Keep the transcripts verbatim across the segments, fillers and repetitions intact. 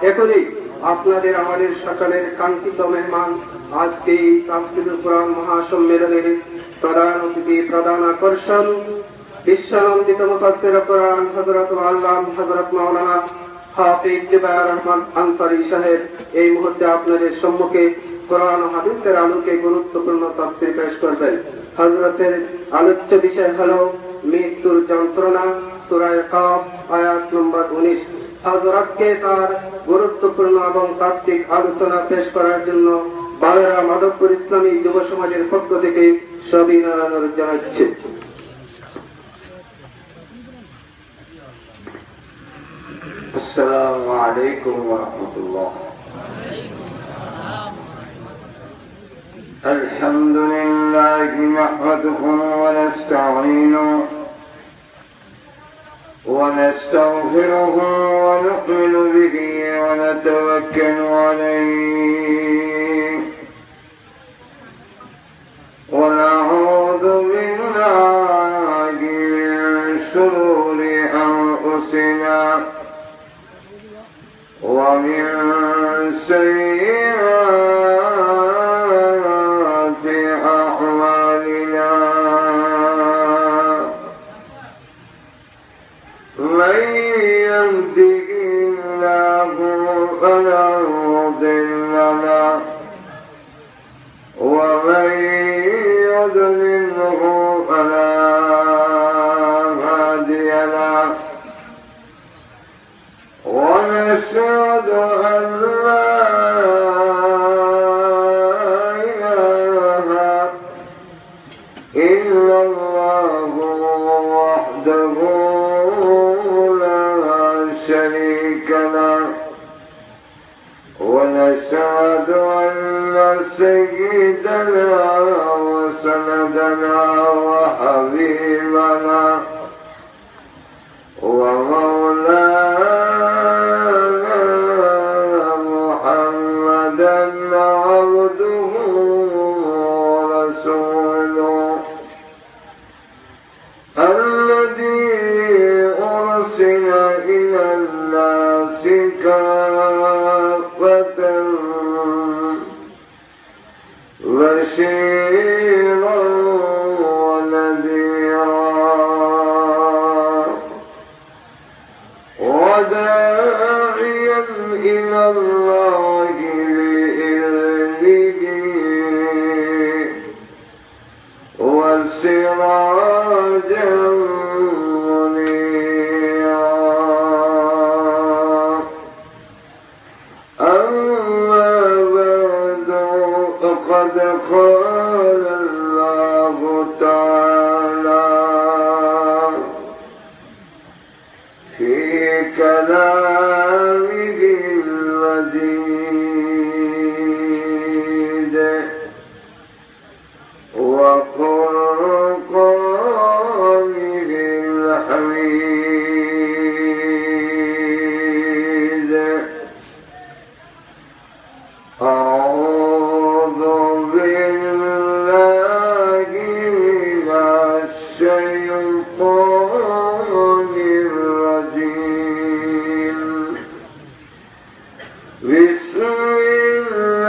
এখনই আপনাদের আমাদের সকলের কাঙ্ক্ষিত মেহমান, আজকে এই তাফসিরুল কোরআন মহাসম্মেলনের প্রধান অতিথি, প্রধান আকর্ষণ, বিশ্বনন্দিত মুফাসসির কোরআন হযরত আল্লামা হযরত মাওলানা হাফিজ জুবায়ের রহমান আনসারী সাহেব এই মুহূর্তে আপনাদের সম্মুখে কোরআন ও হাদিসের আলোকে গুরুত্বপূর্ণ তাফসীর পেশ করবেন। হযরতের আলোচ্য বিষয় হলো মৃত্যুর যন্ত্রণা, সূরা কাফ, আয়াত নম্বর উনিশ। হযরতকে তার গুরুত্বপূর্ণ এবং তাত্ত্বিক আলোচনা পেশ করার জন্য বালেরা মাধবপুর ইসলামী যুব সমাজের পক্ষ থেকে সবিনয় অনুরোধ জানাচ্ছি। السلام عليكم ورحمة الله. الحمد لله نحمده ونستعينه ونستغفره ونؤمن به ونتوكل عليه ونعوذ بالله من شرور أنفسنا ومن سيئات أعمالنا. من يهده الله فلا مضل له ومن يضلله فلا هادي له. ونشهد أن لا إله إلا الله وحده لا شريك له. ونشهد أن سيدنا وسندنا وحبيبنا ومولانا محمدا عبده ورسوله الذي أرسل إلى الناس كافة بشيرا ونذيرا وداعيا إلى الله بإذنه وسراجا منيرا. أما بعد، فقد قال الله تعالى في كلامه المجيد وفرقانه الحميد. أعوذ بالله من الشيطان الرجيم. بسم الله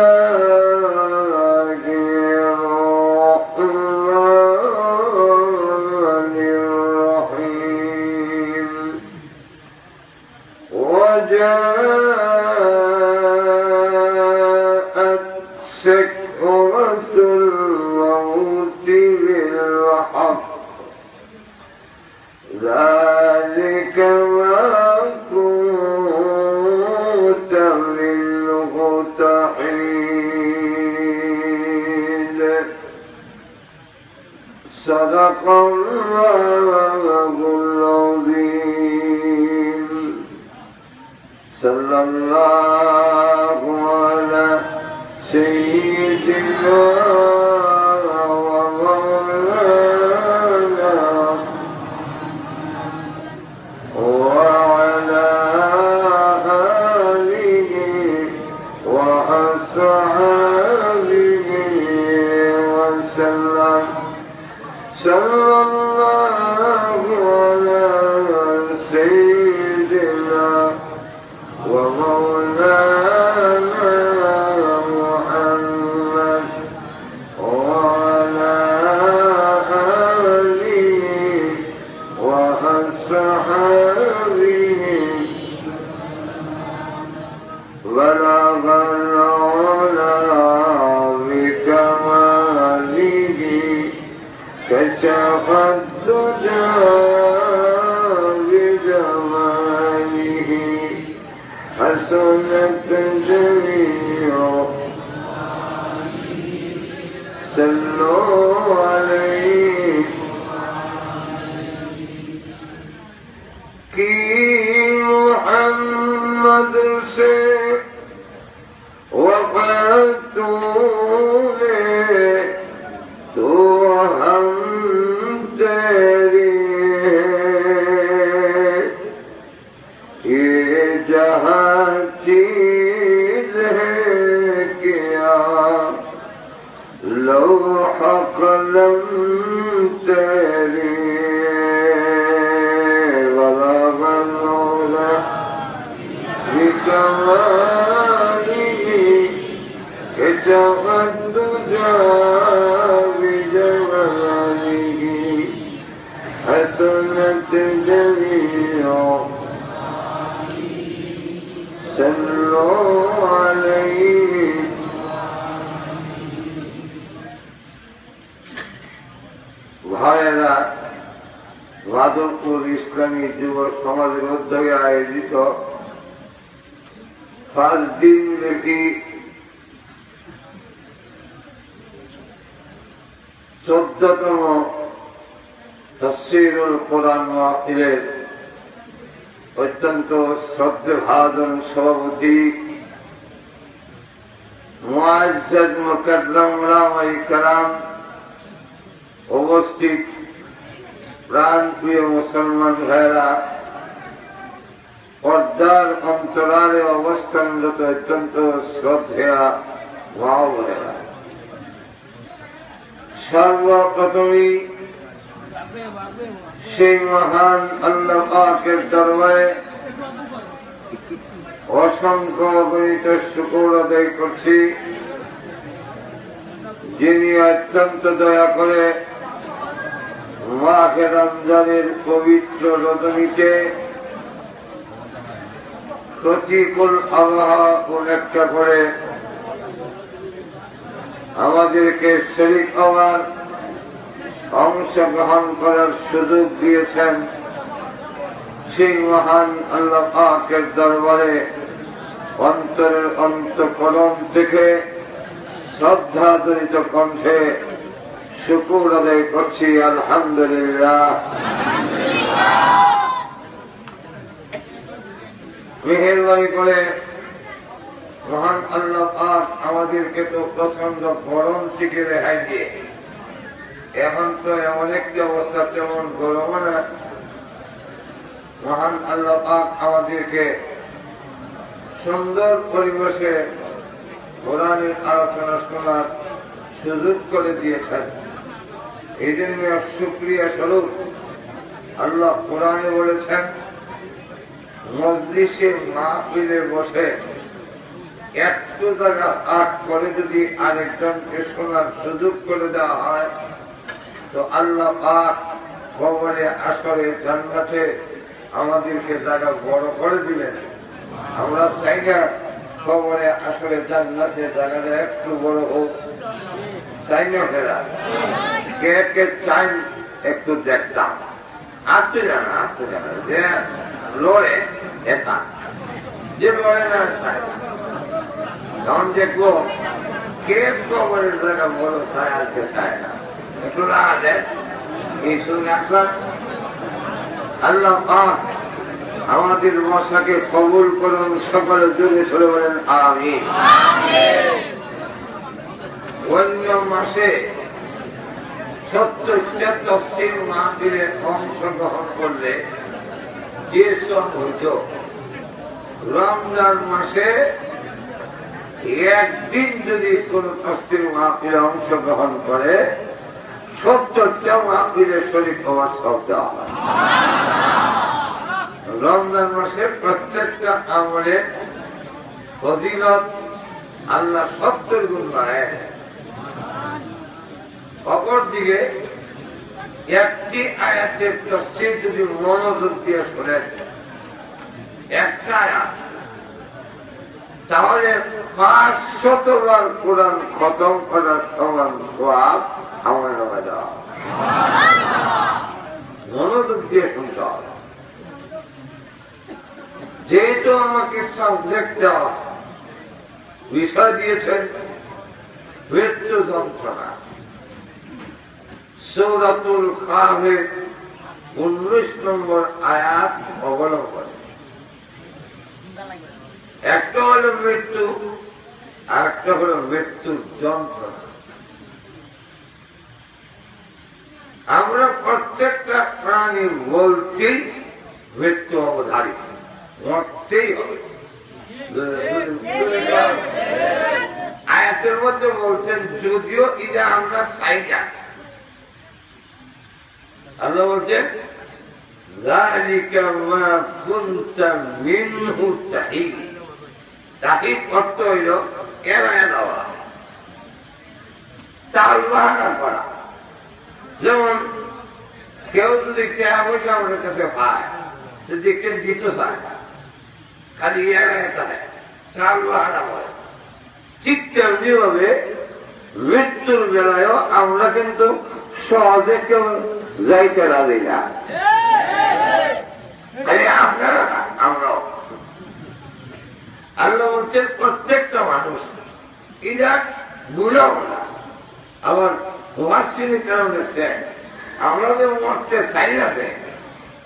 الرحمن الرحيم. وجاءت سكرة الموت بالحق. ذلك ما كنت منه تحيد. صدق الله العظيم. صلى الله على سيدنا ومولانا وعلى آله وأصحابه وسلم. صلى الله على سيدنا ومولانا مولانا محمد وعلى آله وأصحابه. بلغ العلا بكماله، كشف الدجى بجماله، حسنت جميع، صلوا عليه. کی محمد سے وفا تو نے، تو ہم تیرے ہیں۔ یہ جہاں چیز ہے کیا، لوح قلم تیرے۔ بلغ العلا بكماله، كشف الدجى بجماله، حسنت جميع، صلوا عليه. ভাইয়েরা, মাধবপুর ইসলামী যুব সমাজের উদ্যোগে আয়োজিত পাঁচ দিন ব্যাপী চোদ্দতম তাফসীরুল কোরআন মাহফিলের অত্যন্ত শ্রদ্ধেভাজন সভাপতি, মুআজ্জাজ মুকাররম উলামায়ে কেরাম, উপস্থিত প্রাণপ্রিয় মুসলমান ভাইরা, পর্দার অন্তরালে অবস্থানরত অত্যন্ত শ্রদ্ধেয়া মা বোনেরা, সর্বপ্রথমেই সেই মহান আল্লাহ পাকের দরবারে অসংখ্য অগণিত শুকর আদায় করছি, যিনি অত্যন্ত দয়া করে মাহে রমজানের পবিত্র রজনীতে প্রতিকূল আবহাওয়া উপেক্ষা করে আমাদেরকে শরীক হওয়ার, অংশগ্রহণ করার সুযোগ দিয়েছেন। সেই মহান আল্লাহ পাকের দরবারে অন্তরের অন্তঃকরণ থেকে শ্রদ্ধাজড়িত কণ্ঠে শুকুর আদায় করছি, আলহামদুলিল্লাহ। মেহেরবানি করে মহান আল্লাহ পাক আমাদেরকে তো প্রচন্ড গরম থেকে রেহাই দিয়ে, এখন তো এমন একটি অবস্থা, তেমন গরমও না। মহান আল্লাহ পাক আমাদেরকে সুন্দর পরিবেশে কোরআনের আলোচনা শোনার সুযোগ করে দিয়েছেন। এই জন্য শুকরিয়া স্বরূপ আল্লাহ কোরআনে বলেছেন, মজলিসে মাহফিলে বসে একটু জায়গা ফাঁক করে যদি আরেকজনকে শোনার সুযোগ করে দেওয়া হয়, তো আল্লাহ পাক কবরে হাশরে জান্নাতে আমাদেরকে জায়গা বড় করে দিবেন। আমরা চাই না কবরে হাশরে জান্নাতে জায়গাটা একটু বড় হোক, চাই না? ফেরা কে কে চাই একটু দেখতাম। আর তো জানা, আর তো জানা যে লড়ে, এটা যে লড়ে না চায় না। তখন দেখবো কে কবরের জায়গা বড় চায় আর কে চায় না। একটু রাগ দেয় এই শুনে আপনার। আল্লাহ পাক আমাদের মশাকে কবুল করুন, সকলে জোরে সরে বলেন, আমিন। অন্য মাসে সত্তরটা তফসির মাহফিলে অংশগ্রহণ করলে যে সব হইত, রমজান মাসে একদিন যদি কোনো তফসির মাহফিলে অংশগ্রহণ করে, সত্তরটা মাহফিলে শরীক হওয়ার সব দেওয়া হয়। রমজান মাসে প্রত্যেকটা আমলে ফজিলত আল্লাহ সত্তর গুণ বাড়ায়। অপরদিকে একটি আয়াতের তফসির যদি মনোযোগ দিয়ে শোনেন, একটা আয়াত, তাহলে পাঁচশত বার কোরআন খতম করার সমান সওয়াব আমল নামায় দেওয়া। মনোযোগ দিয়ে শুনতে হবে। যেহেতু আমাকে সাবজেক্ট দেওয়া, বিষয় দিয়েছেন মৃত্যু যন্ত্রণা, সূরাতুল কাহফের উনিশ নম্বর আয়াত অবলম্বনে। একটা হলো মৃত্যু, আর একটা হলো মৃত্যুর যন্ত্রণা। আমরা প্রত্যেকটা প্রাণী বলতেই মৃত্যু অবধারিত, মরতেই হবে। আয়াতের মধ্যে বলছেন, যদিও এটা আমরা চাই না। আল্লাহ বলছেন, "যালিকা মা কুনতা মিনহু তাহিদ।" তাহিদ অর্থ হইল এড়ায় দেওয়া, টাল বাহানা করা। যেমন কেউ যদি টেকা পয়সা আমাদের কাছে পায়, যদি কেউ দিতে চায়, খালি এড়ায় দেয়, টাল বাহানা করে। ঠিক তেমনি ভাবে মৃত্যুর বেলায়ও আমরা কিন্তু সহজে কেউ যাইতে রাজি না। খালি আপনারা না, আমরাও। আল্লাহ বলছেন, প্রত্যেকটা মানুষ, এরা গুণাও না। আবার মুহাসসিনে কেরাম লেখছেন, আমরা যে মরতে চাই না, যে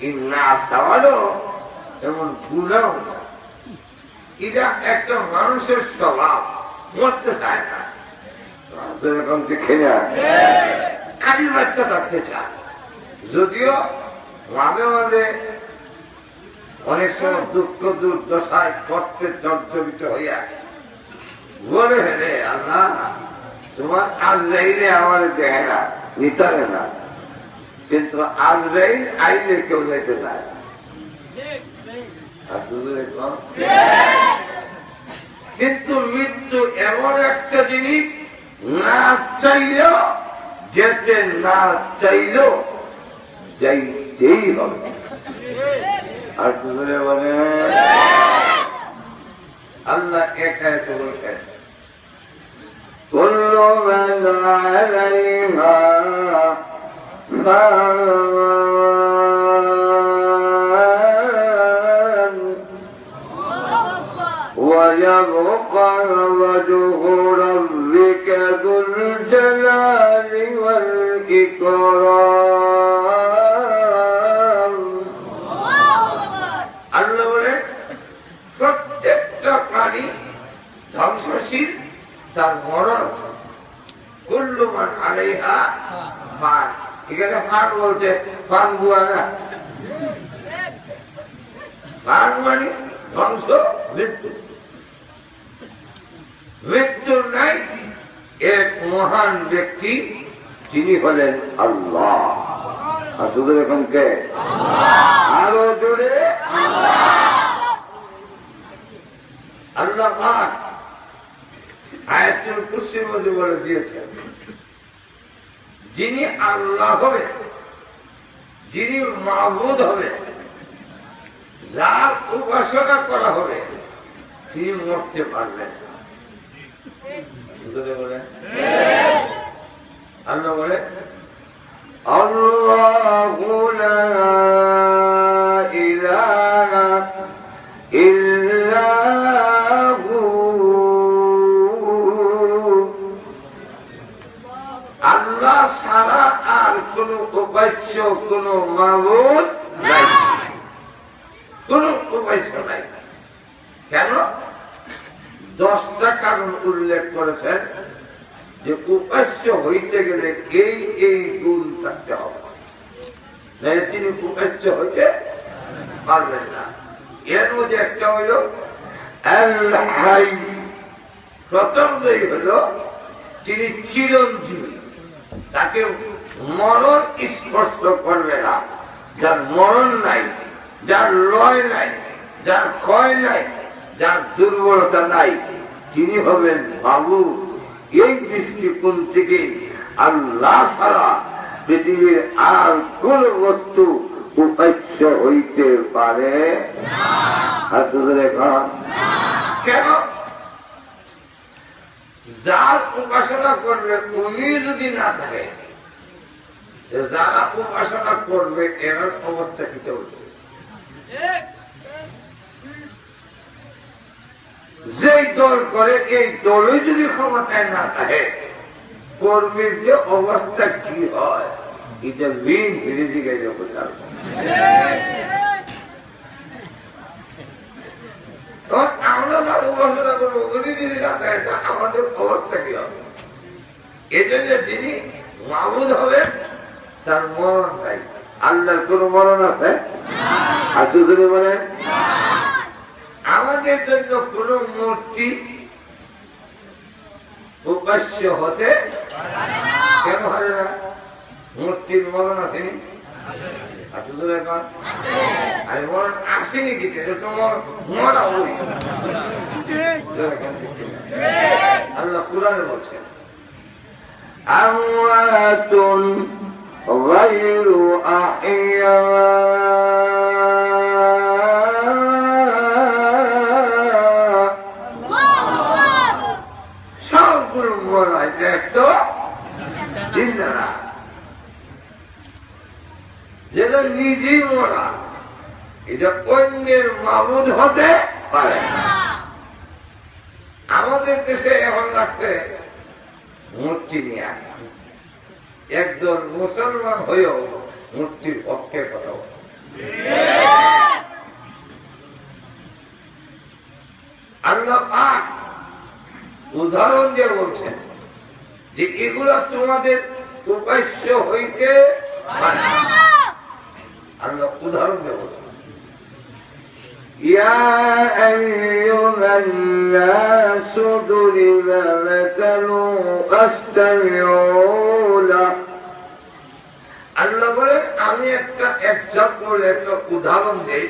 এই না চাওয়ারও এমন গুণাও না। এটা একটা মানুষের স্বভাব, মরতে চায় না। যেরকম যে খেয়ে খালি বাচ্চা থাকতে চায়, যদিও মাঝে মাঝে অনেক সময় দুঃখ দুর্দশায় কষ্টে জর্জরিত হইয়া বলে ফেলে, "আল্লাহ, তোমার আজরাইলে আমারে দেখে না, নিতারে না।" কিন্তু আজরাইল আইলে কেউ যাইতে চায় না। আর শুধু এরকম? কিন্তু মৃত্যু এমন একটা জিনিস, না চাইলেও, যেতে না চাইলেও যাইতেই হবে। আর কি করে বলে? আল্লাহ এক আয়াতে বলছেন, "কুল্লু মান আলাইহা ফান।" ويبقى وجه ربك ذو الجلال والإكرام। আল্লাহ বলে, প্রত্যেকটা প্রাণী ধ্বংসশীল, তার মরণ আছে। কুল্লু মান আলাইহা ফান। এখানে ফান বলতে পান বুয়া না। ফান মানে ধ্বংস, মৃত্যু। মৃত্যুর নাই এক মহান ব্যক্তি, তিনি হলেন আল্লাহ। আর শুধু এখন কে? আরো জোরে। আল্লাহ পাক আয়াতুল কুরসির মধ্যে বলে দিয়েছেন, যিনি আল্লাহ হবে, যিনি মাবুদ হবে, যার উপাসনা করা হবে, তিনি মরতে পারবেন না। জোরে বলেন। আল্লাহ বলে, "আল্লাহু লা ইলাহা ইল্লা হু।" আল্লাহ ছাড়া আর কোনো উপাস্য, কোনো মাবুদ নাই, কোনো উপাস্য নাই। কেন? দশটা কারণ উল্লেখ করেছেন যে উপাস্য হইতে গেলে এই এই গুণ থাকতে হবে, নাহলে তিনি উপাস্য হইতে পারবেন না। এর মধ্যে একটা হইল আল হাই, প্রথম যেই হলো, তিনি চিরঞ্জীবী, তাকে মরণ স্পর্শ করবে না। যার মরণ নাই, যার লয় নাই, যার ক্ষয় নাই, যার দুর্বলতা নাই, তিনি হবেন মাবুদ। এই দৃষ্টিকোণ থেকে আল্লাহ ছাড়া পৃথিবীর আর কোন বস্তু উপাস্য হইতে পারে? আর জোরে কন। কেন? যার উপাসনা করবে উনি যদি না থাকে, যারা উপাসনা করবে এরার অবস্থা কি হবে? যেই দল করে এই দলই যদি ক্ষমতায় না থাকে, কর্মীর যে অবস্থা কি হয়, এটা বিন ফিরে জিজ্ঞাসা করতে হবে। তখন আমরা যার উপাসনা করবো উনি যদি না থাকে, তা আমাদের অবস্থা কি হবে? এজন্য যিনি মাবুদ হবেন, তার মরণ নাই। আল্লাহর কোনো মরণ আছে? আর জোরে বলেন। আমাদের জন্য কোনো মূর্তি উপাস্য হতে কেন হয় না? মূর্তির মরণ আসেনি? আর জোরে কন। আরে মরণ আসেনি কি? এটা তো মর-, মরা ওই। আল্লাহ কোরআনে বলছেন, أموات غير أحياء। সবগুলো মরা, এটা তো জিন্দা না। যেটা নিজেই মরা, এটা অন্যের মাবুদ হতে পারে না। আমাদের দেশে এখন লাগছে মূর্তি নিয়ে। একজন মুসলমান হয়েও মূর্তির পক্ষে কথা বলে। আল্লাহ পাক উদাহরণ দিয়ে বলছেন যে এগুলা তোমাদের উপাস্য হইতে পারে না। আল্লাহ উদাহরণ দিয়ে বলছেন, يا أيها الناس ضرب مثل فاستمعوا له। আল্লাহ বলেন, আমি একটা এক্সাম্পল, একটা উদাহরণ দেই,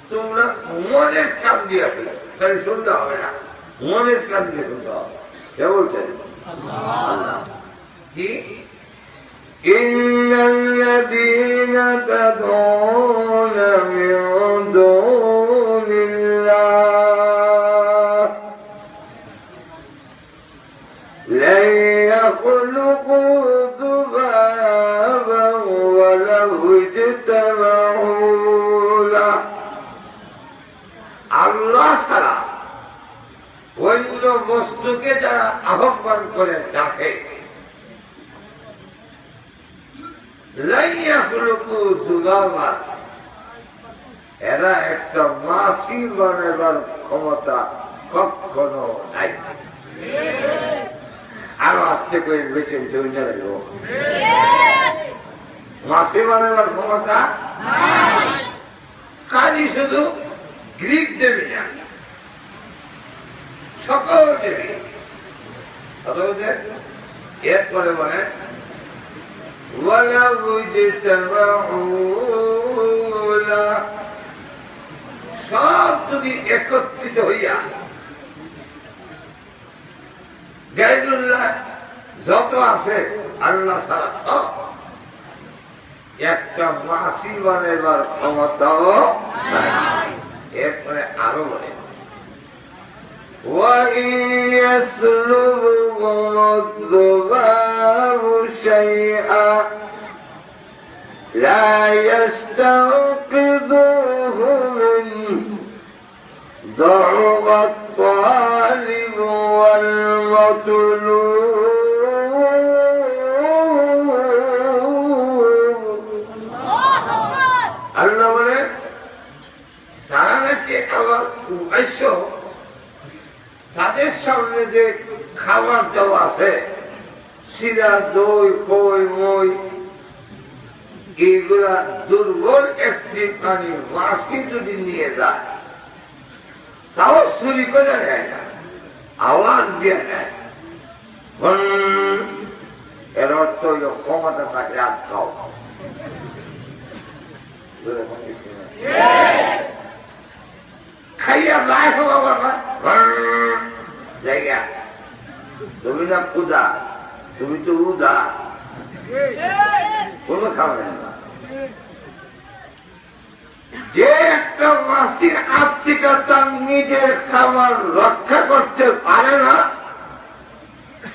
তোমরা মনের কান দিয়ে শুনো, খালি শুনতে হবে না, মনের কান দিয়ে শুনতে হবে। কে বলছেন? আল্লাহ। কি? إن الذين تدعون من دون الله لن يخلقوا ذبابا ولو اجتمعوا له। আল্লাহ ছাড়া অন্য বস্তুকে যারা আহ্বান করে ডাকে, لن يخلقوا ذبابا, এরা একটা মাছি বানাবার ক্ষমতা কখনো নাই। আরো আস্তে করে বেঁচে জমিনে লাগবো। মাছি বানাবার ক্ষমতা নাই। খালি শুধু গ্রিক দেবী না, সকল দেবী। সকল দেব-, এরপরে বলেন, ولو اجتمعوا له, সব যদি একত্রিত হইয়া গায়রুল্লাহ যত আছে আল্লাহ ছাড়া সব একটা মাছি বানাইবার ক্ষমতাও নাই। এরপরে আরো বলে, وإن يسلبهم الذباب شيئا لا يستنقذوه منه ضعف الطالب والمطلوب. আল্লাহ বলে, তারা নাকি আমার উপাস্য, তাদের সামনে যে খাবার দেওয়া আছে, শিরা, দই, খই, মই, এইগুলা দুর্বল একটি প্রাণী মাছি যদি নিয়ে যায়, তাও চুরি করে নেয় না, আওয়াজ দিয়ে নেয়। হুম, এর অর্থ হইল ক্ষমতা থাকে আটকাও। খাইয়া যায় হলো বাবা। হুম, জায়গা। তুমি না ক্ষুধা, তুমি তো উদা। কোনো খাবার না। যে একটা মাসির আত্মিকা তার নিজের খাবার রক্ষা করতে পারে না,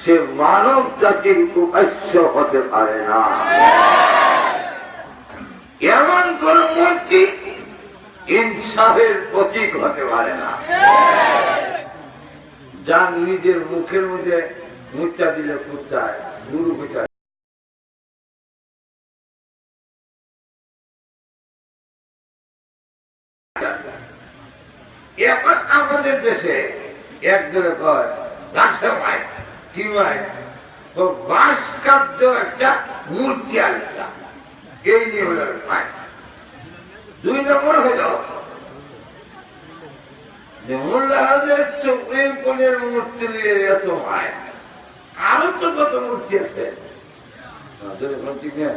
সে মানব জাতির উপাস্য হতে পারে না। এমন কোন মূর্তি ইনসাফের প্রতীক হতে পারে না। যার নিজের মুখের মধ্যে মুত্তা দিলে কুত্তায়, গুরু কুত্তায়। এখন আমাদের দেশে একদলে কয়, "রাসেল ভাই, কি ভাই?" তো ভাস্কর্য একটা মূর্তি আনলাম, এই নিয়ে হলো ভাই। দুই নম্বর হলো যে মোল্লা হজরত সুপ্রিম কোর্টের মূর্তি নিয়ে এত ভাই, আরো তো কত মূর্তি আছে। না, জোরে বল, ঠিক না?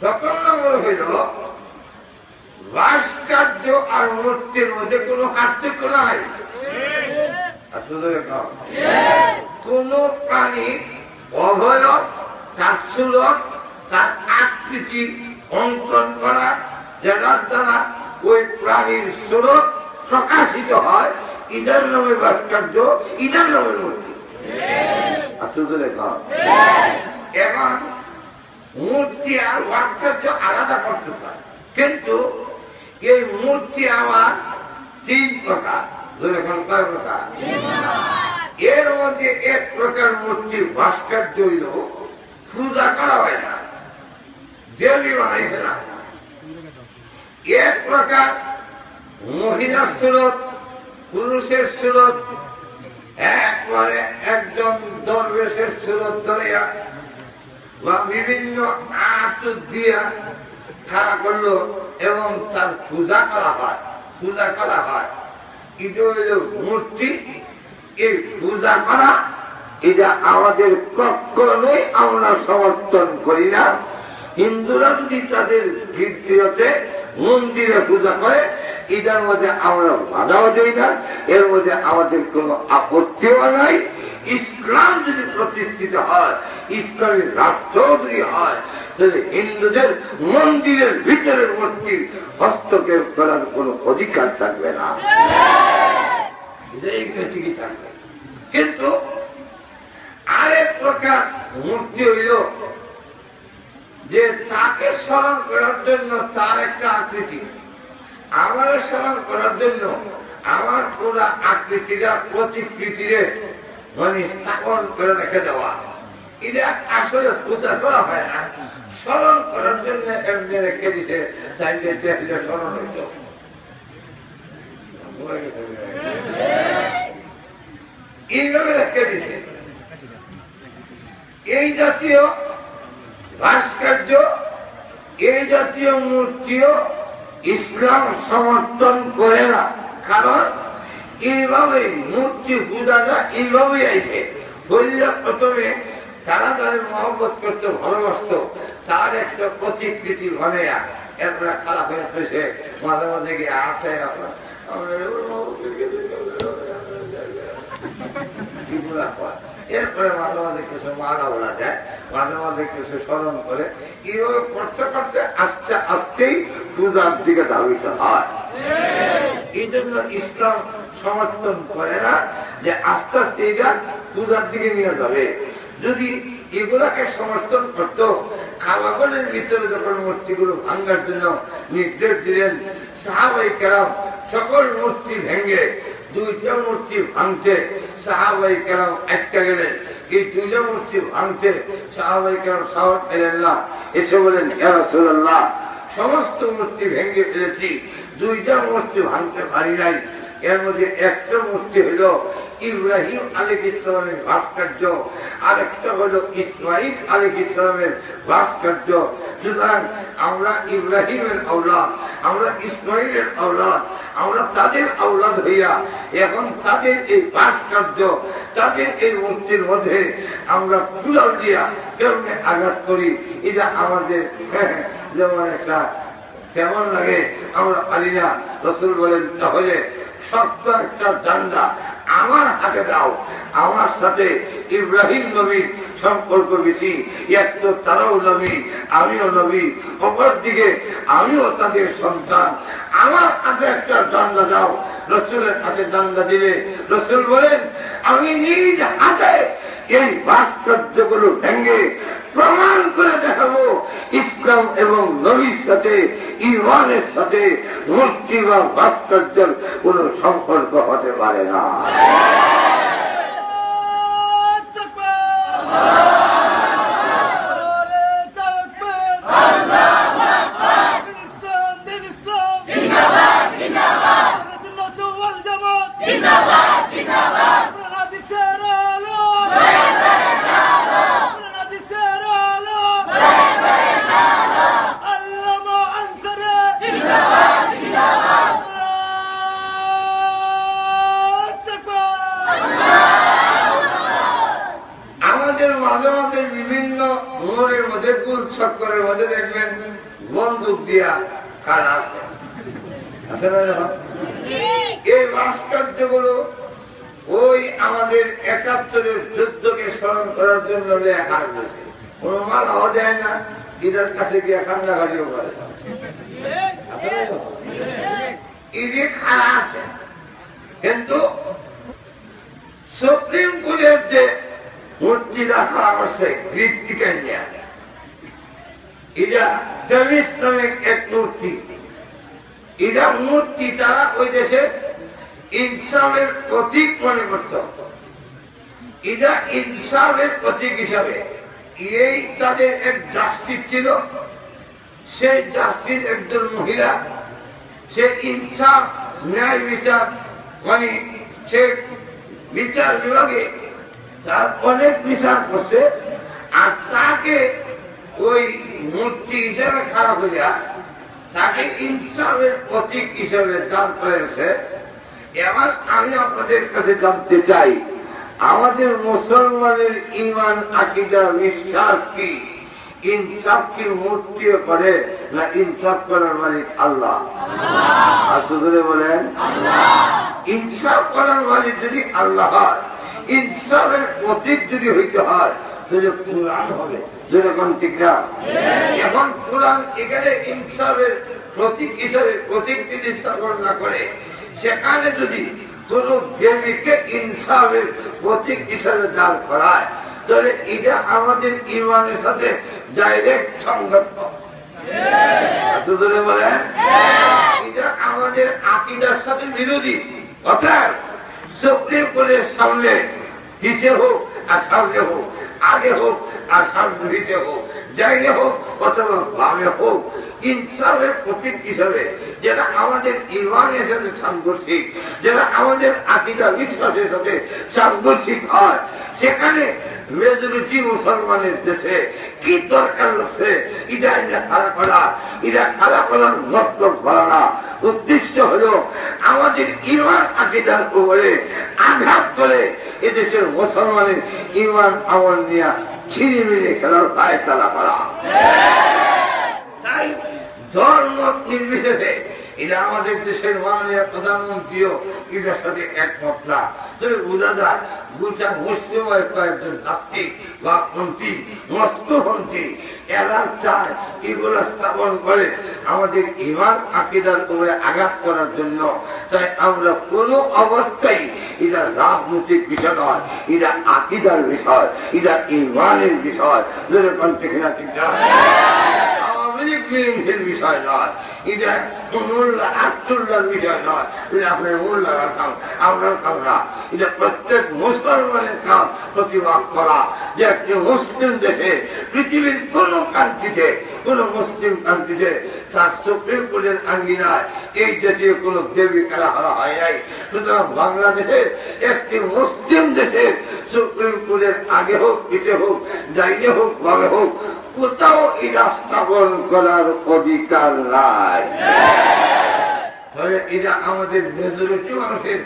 প্রথম নম্বর হইল, ভাস্কর্য আর মূর্তির মধ্যে কোনো পার্থক্য নাই। আর শুধু এখন কোনো প্রাণী অবয়ব, তার সুরত, তার আকৃতি অঙ্কন করা, যেটার দ্বারা ওই প্রাণীর সুরত প্রকাশিত হয়, ইটার নামে ভাস্কর্য, ইটার নামে মূর্তি। আর শুধু এখন, এখন মূর্তি আর ভাস্কর্য আলাদা করতে চায়, কিন্তু এই মূর্তি আবার তিন প্রকার। জোরে বল, কয় প্রকার? এর মধ্যে এক প্রকার মূর্তি ভাস্কর্য হইল পূজা করা হয় না, দেবী বানাইছে না। এক প্রকার মহিলার সুরত, পুরুষের সুরত, একবারে একজন দরবেশের সুরত ধরিয়া বা বিভিন্ন আত দিয়া খাড়া করলো এবং তার পূজা করা হয়, পূজা করা হয়। এটা হইল মূর্তি। এই পূজা করা, এটা আমাদের কখনোই আমরা সমর্থন করি না। হিন্দুরা যদি তাদের গির্জাতে, মন্দিরে পূজা করে, এটার মধ্যে আমরা বাধাও দেই না, এর মধ্যে আমাদের কোনো আপত্তিও নাই। ইসলাম যদি প্রতিষ্ঠিত হয়, ইসলামী রাষ্ট্র যদি হয়, তাহলে হিন্দুদের মন্দিরের ভিতরের মূর্তির হস্তক্ষেপ করার কোনো অধিকার থাকবে না। এটাই পৃথিবী থাকবে। কিন্তু আরেক প্রকার মূর্তি হইল যে তাকে স্মরণ করার জন্য তার একটা আকৃতি, আমারে স্মরণ করার জন্য আমার পুরা আকৃতিটা, প্রতিকৃতিরে মানে স্থাপন করে রেখে দেওয়া। এটা আসলে পূজা করা হয় না, স্মরণ করার জন্য এমনি রেখে দিছে, চাইলে দেখলে স্মরণ হইতো। এইভাবে রেখে দিছে। এই জাতীয় ভাস্কর্য, এই জাতীয় মূর্তিও ইসলাম সমর্থন করে না, কারণ এইভাবে মূর্তি পূজাটা এইভাবেই আইছে। বললে প্রথমে তারা যারে মহব্বত করতো, ভালোবাসতো, তার একটা প্রতিকৃতি বানাইয়া এরপরে খারাপ হয়ে তো সে মাঝে মাঝে গিয়ে হাতে আপনার এগুলা হয়। এরপরে মাঝে মাঝে কিছু মালা ওলা যায়, মাঝে মাঝে কিছু স্মরণ করে, এইভাবে করতে করতে আস্তে আস্তেই পূজার দিকে ধাবিত হয়। এই জন্য ইসলাম সমর্থন করে না যে আস্তে আস্তে এটা পূজার দিকে নিয়ে যাবে। যদি এগুলাকে সমর্থন করত, কাবাগরের ভিতরে যখন মূর্তিগুলো ভাঙার জন্য নির্দেশ দিলেন, সাহাবাই কেরাম সকল মূর্তি ভেঙে দুইটা মূর্তি ভাঙতে সাহাবাই কেরাম আটকে গেলেন। এই দুইটা মূর্তি ভাঙতে সাহাবাই কেরাম সাহস পেলেন না, এসে বলেন, "ইয়া রাসূলুল্লাহ, সমস্ত মূর্তি ভেঙে ফেলেছি, দুইটা মূর্তি ভাঙতে পারি নাই।" এর মধ্যে একটা মূর্তি হলো ইব্রাহিম আলাইহিস সালামের ভাস্কর্য, আরেকটা হলো ইসমাইল আলাইহিস সালামের ভাস্কর্য। সুতরাং আমরা ইব্রাহিমের আওলাদ, আমরা ইসমাইলের আওলাদ, আমরা তাদের আওলাদ হইয়া এখন তাদের এই ভাস্কর্য, তাদের এই মূর্তির মধ্যে আমরা কুড়াল দিয়া কেমনে আঘাত করি, এটা আমাদের যেমন একটা কেমন লাগে আমরা পারি না। রসুল বলেন, "তাহলে শক্ত একটা ডান্ডা আমার হাতে দাও, আমার সাথে ইব্রাহিম নবীর সম্পর্ক বেশি, এক তো তারাও নবী, আমিও নবী, অপরদিকে আমিও তাদের সন্তান, আমার হাতে একটা ডান্ডা দাও।" রসুলের হাতে ডান্ডা দিলে রসুল বলেন, "আমি নিজ হাতে এই ভাস্কর্যগুলো ভেঙে প্রমাণ করে দেখাবো, ইসলাম এবং নবীর সাথে, ইমানের সাথে মূর্তি বা ভাস্কর্যের কোনো সম্পর্ক হতে পারে না।" আমাদের মাঝে মাঝে বিভিন্ন মোড়ের মধ্যে, গুল চক্করের মধ্যে দেখবেন বন্দুক দিয়া খাড়া আছে, আছে না? এই ভাস্কর্যগুলো ওই আমাদের একাত্তরের যুদ্ধকে স্মরণ করার জন্য লেখা হয়েছে। কোনো মালাও দেয় না, এটার কাছে গিয়ে কান্নাকাটিও করে। আছে না? এই যে খাড়া আছে, কিন্তু সুপ্রিম কোর্টের যে মূর্তিটা খাড়া করছে, গ্রিক থেকে নিয়ে, এটা জেমিস নামে এক মূর্তি, এটা মূর্তিটা ওই দেশে ইনসাফের প্রতীক মনে করত। এটা ইনসাফের প্রতীক হিসাবে এই তাদের এক জাস্টিস ছিল, সেই জাস্টিস একজন মহিলা, সে ইনসাফ, ন্যায় বিচার, মানে সে বিচার বিভাগে তার অনেক বিচার করছে। আর তাকে ওই মূর্তি হিসেবে খাড়া করিয়া তাকে ইনসাফের প্রতীক হিসেবে দাঁড় করেছে। এবার আমি আপনাদের কাছে জানতে চাই, আমাদের মুসলমানের ইমান, আকিদা, বিশ্বাস কি? ইনসাফ কি মূর্তি করে, না ইনসাফ করার মালিক আল্লাহ? আর জোরে বলেন, ইনসাফ করার মালিক যদি আল্লাহ হয়, ইনসাফের প্রতীক যদি হইতে হয়, তাহলে কোরআন হবে। জোরে বলেন, ঠিক না? এখন কোরআন এখানে ইনসাফের প্রতীক হিসাবে প্রতীক যদি স্থাপন না করে, সেখানে যদি কোন দেবীকে ইনসাফের প্রতীক হিসাবে দাঁড় করায়, তাহলে এটা আমাদের ইমানের সাথে ডাইরেক্ট সংঘর্ষ। একটু জোরে বলেন, এটা আমাদের আকিদার সাথে বিরোধী। অর্থাৎ সুপ্রিম কোর্টের সামনে পিছে হোক আর সামনে হোক, আগে হোক আর সামনে পিছে হোক, ডাইনে হোক অথবা বামে হোক, ইনসাফের প্রতীক হিসাবে যেটা আমাদের ইমানের সাথে সাংঘর্ষিক, যেটা আমাদের আকিদা বিশ্বাসের সাথে সাংঘর্ষিক হয়, সেখানে মেজরিটি মুসলমানের দেশে কি দরকার লাগছে এটা, এটা খাড়া করা? এটা খাড়া করার মতলব করা না, উদ্দেশ্য হলো আমাদের ইমান আকিদার উপরে আঘাত করে এদেশের মুসলমানের ইমান আমল নিয়ে ছিনিমিনি খেলার পায়তারা করা। তাই ধর্ম নির্বিশেষে এটা আমাদের দেশের মাননীয় প্রধানমন্ত্রীও এটার সাথে একমত না। তবে বোঝা যায় গোটা মুসলিম কয়েকজন নাস্তিক বা পন্থী, মস্কো পন্থী, এরা চায় এগুলো স্থাপন করে আমাদের ইমান আকিদার উপরে আঘাত করার জন্য। তাই আমরা কোনো অবস্থায়, এটা রাজনৈতিক বিষয় নয়, এটা আকিদার বিষয়, এটা ইমানের বিষয়। জোরে বলেন, ঠিক না? ঠিক না? আওয়ামী লীগ বিএনপির বিষয় নয়, এটা মোল্লা আব্দুল্লাহর বিষয় নয়। এটা আপনার মোল্লার কাম, আপনার কাম না। এটা প্রত্যেক মুসলমানের কাম প্রতিবাদ করা, যে একটি মুসলিম দেশে, পৃথিবীর কোনো কান্ট্রিতে, কোনো মুসলিম কান্ট্রিতে তার সুপ্রিম কোর্টের আঙ্গিনায় এই জাতীয় কোনো দেবী খাড়া করা হয় নাই। সুতরাং বাংলাদেশে একটি মুসলিম দেশে সুপ্রিম কোর্টের আগে হোক, পিছে হোক, ডাইনে হোক, বামে হোক, কোথাও এটা স্থাপন করার অধিকার নাই। তাহলে এটা আমাদের মেজরিটি মানুষের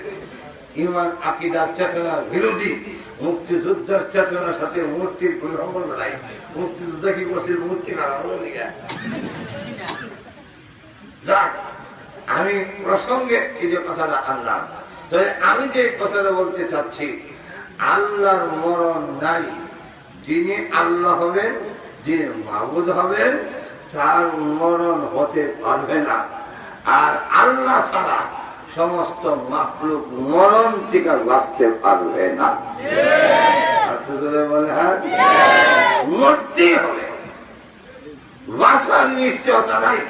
ইমান আকিদার চেতনার বিরোধী। মুক্তিযোদ্ধার চেতনার সাথে মূর্তির কোনো সম্পর্ক নাই। মুক্তিযোদ্ধা কি করছে? মূর্তি খাড়া হলো না। যাক, আমি প্রসঙ্গে এই যে কথাটা আনলাম, তবে আমি যে কথাটা বলতে চাচ্ছি, আল্লাহর মরণ নাই। যিনি আল্লাহ হবেন, যিনি মাবুদ হবেন, তার মরণ হতে পারবে না। আর আল্লাহ ছাড়া সমস্ত মাখলুক মরণ থেকে বাঁচতে পারবে না। আর তো জোরে বলে, হ্যাঁ, মরতেই হবে। বাঁচার নিশ্চয়তা নাই,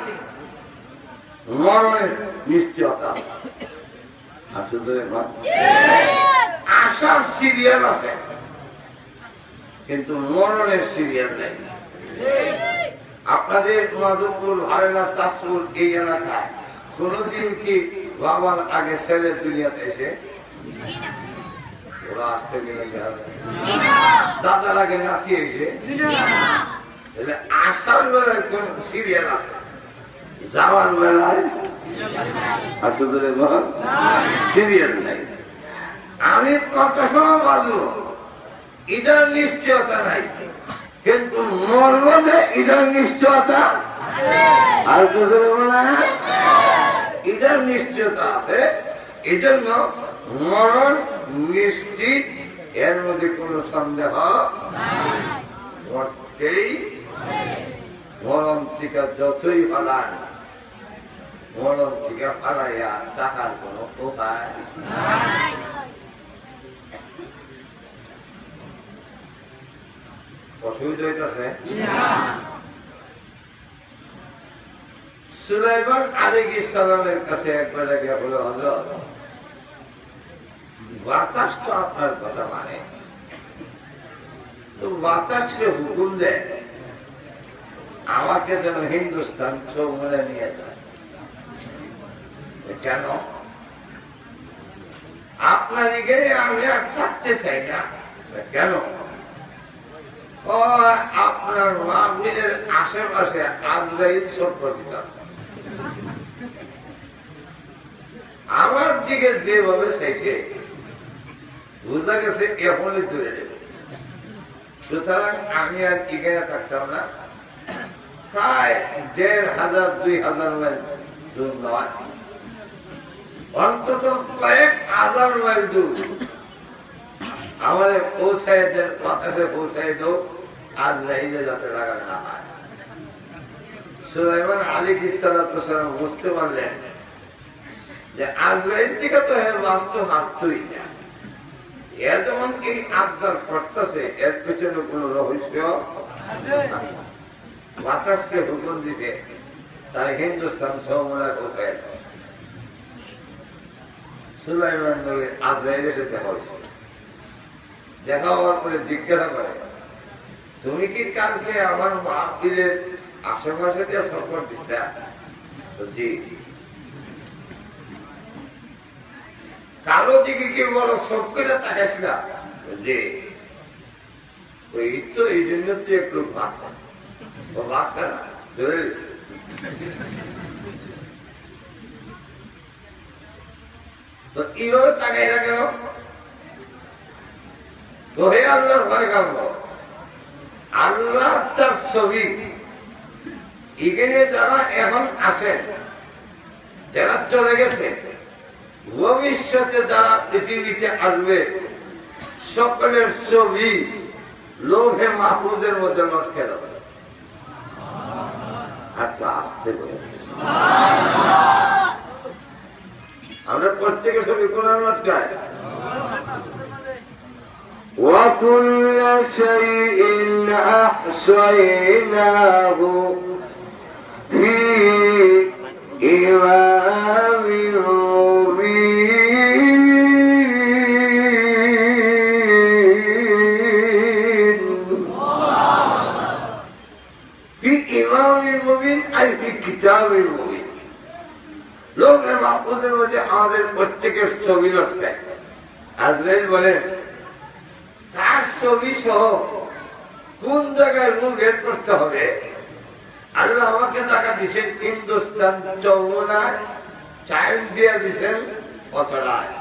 মরণের নিশ্চয়তা আছে। আছে তো এখন? আসার সিরিয়াল আছে, কিন্তু মরণের সিরিয়াল নাই। আপনাদের মাধবপুর, ভারেলা, চাঁদপুর এই এলাকায় কোনোদিন কি বাবার আগে ছেলে দুনিয়াতে এসে? ওরা আসতে গেলে কি হবে? দাদার আগে নাতি এসে? তাহলে আসার বেলায় কোন সিরিয়াল আছে, যাওয়ার বেলায় আসলে সিরিয়াল নাই। আমি কত সময় বাঁচবো, এটার নিশ্চয়তা নাই, কিন্তু মরবো যে এটার নিশ্চয়তা। আর তো জোরে বলে, এটার নিশ্চয়তা আছে। এই জন্য মরণ নিশ্চিত, এর মধ্যে কোনো সন্দেহ মরতেই। মরণ থেকে যতই পালান, মরণ থেকে পালাইয়া থাকার কোনো উপায় নাই। অসুবিধা হইতেছে? সুলাইমান আলাইহিস সালামের কাছে একবার গিয়া বলে, "হযরত, বাতাস তো আপনার কথা মানে, তো বাতাসকে হুকুম দেয় আমাকে যেন হিন্দুস্তান চৌমুহনীতে নিয়ে যায়।" "কেন?" "আপনার এখানে আমি আর থাকতে চাই না।" "কেন?" "ও, আপনার মাহফিলের আশেপাশে আজরাইল সফর দিতাম।" আমার দিকে যেভাবে চাইছে, বুঝা গেছে এখনই তুলে নেব। সুতরাং আমি আর এখানে থাকতাম না, প্রায় দেড় হাজার, দুই হাজার মাইল দূর নয়, অন্তত কয়েক হাজার মাইল দূর আমারে পৌঁছাই দেন, বাতাসে পৌঁছাই দেও, আজরাইলে যাতে লাগানো না হয়। সুলাইমান আলাইহিস সালাতু ওয়াস সালাম বুঝতে পারলেন যে আজরাইল থেকে তো এর বাঁচতে পারতই না। এ যেমন এই আবদার করতেছে, এর পেছনে কোনো রহস্য আছে। বাতাসকে হুকুম দিতে তারা হিন্দুস্তান চৌমুহনীতে পৌঁছায়। সুলাইমান নবীর আজরাইলের সাথে দেখা হয়েছে। দেখা হওয়ার পরে জিজ্ঞাসা করে, "তুমি কি কালকে আমার মাহফিলের আশেপাশে দিয়ে সফর দিতা?" তো জি। "কারো দিকে কি বড় চোখ করে তাকাইস না?" তো জি। ওই তো এই জন্য তো একটু বাঁচা, ও বাঁচা না, ধরে। তো এইভাবে তাকাই না কেন? তো হে আল্লাহর পয়গম্বর, আল্লাহ তার ছবি, এখানে যারা এখন আছেন, যারা চলে গেছে, ভবিষ্যতে যারা পৃথিবীতে আসবে, সকলের ছবি লৌহে মাহফুজের মধ্যে লটকে যাবে। আচ্ছা, আসতে বলে। আমরা প্রত্যেকে সবই কোরআন আটকায়। وكل شيء أحصيناه في إمام مبين। في إمام مبين، أي في كتاب مبين। লৌহে মাহফুজের মধ্যে আমাদের প্রত্যেকের ছবি লটকায়। আজরাইল বলেন, তার ছবি সহ কোন জায়গায় রূহ বের করতে হবে, আল্লাহ আমাকে জায়গা দিয়েছেন হিন্দুস্তান চৌমুহনীতে, টাইম দিয়ে দিয়েছেন অতটায়।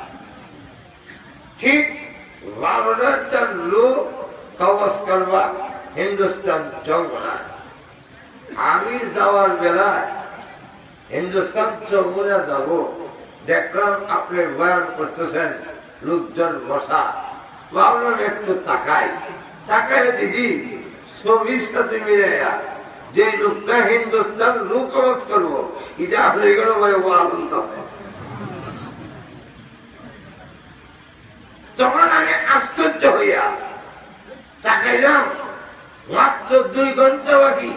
ঠিক বারোটায় তার রূহ কবজ করবা হিন্দুস্তান চৌমুহনীতে। আমি যাওয়ার বেলায় হিন্দুস্তান চৌমুহনীত যাব, দেখলাম আপনি বয়ান করতেছেন, লোকজন বসা, ভাবলাম একটু তাকাই, তাকাই দেখি ছবির সাথে মিলাইয়া যে লোকটা হিন্দুস্তান রুকু আওয়াজ করবো, এটা আপনি এখানে বলে ওয়াজ করতেন। তখন আমি আশ্চর্য হইয়া তাকাইলাম, মাত্র দুই ঘন্টা বাকি,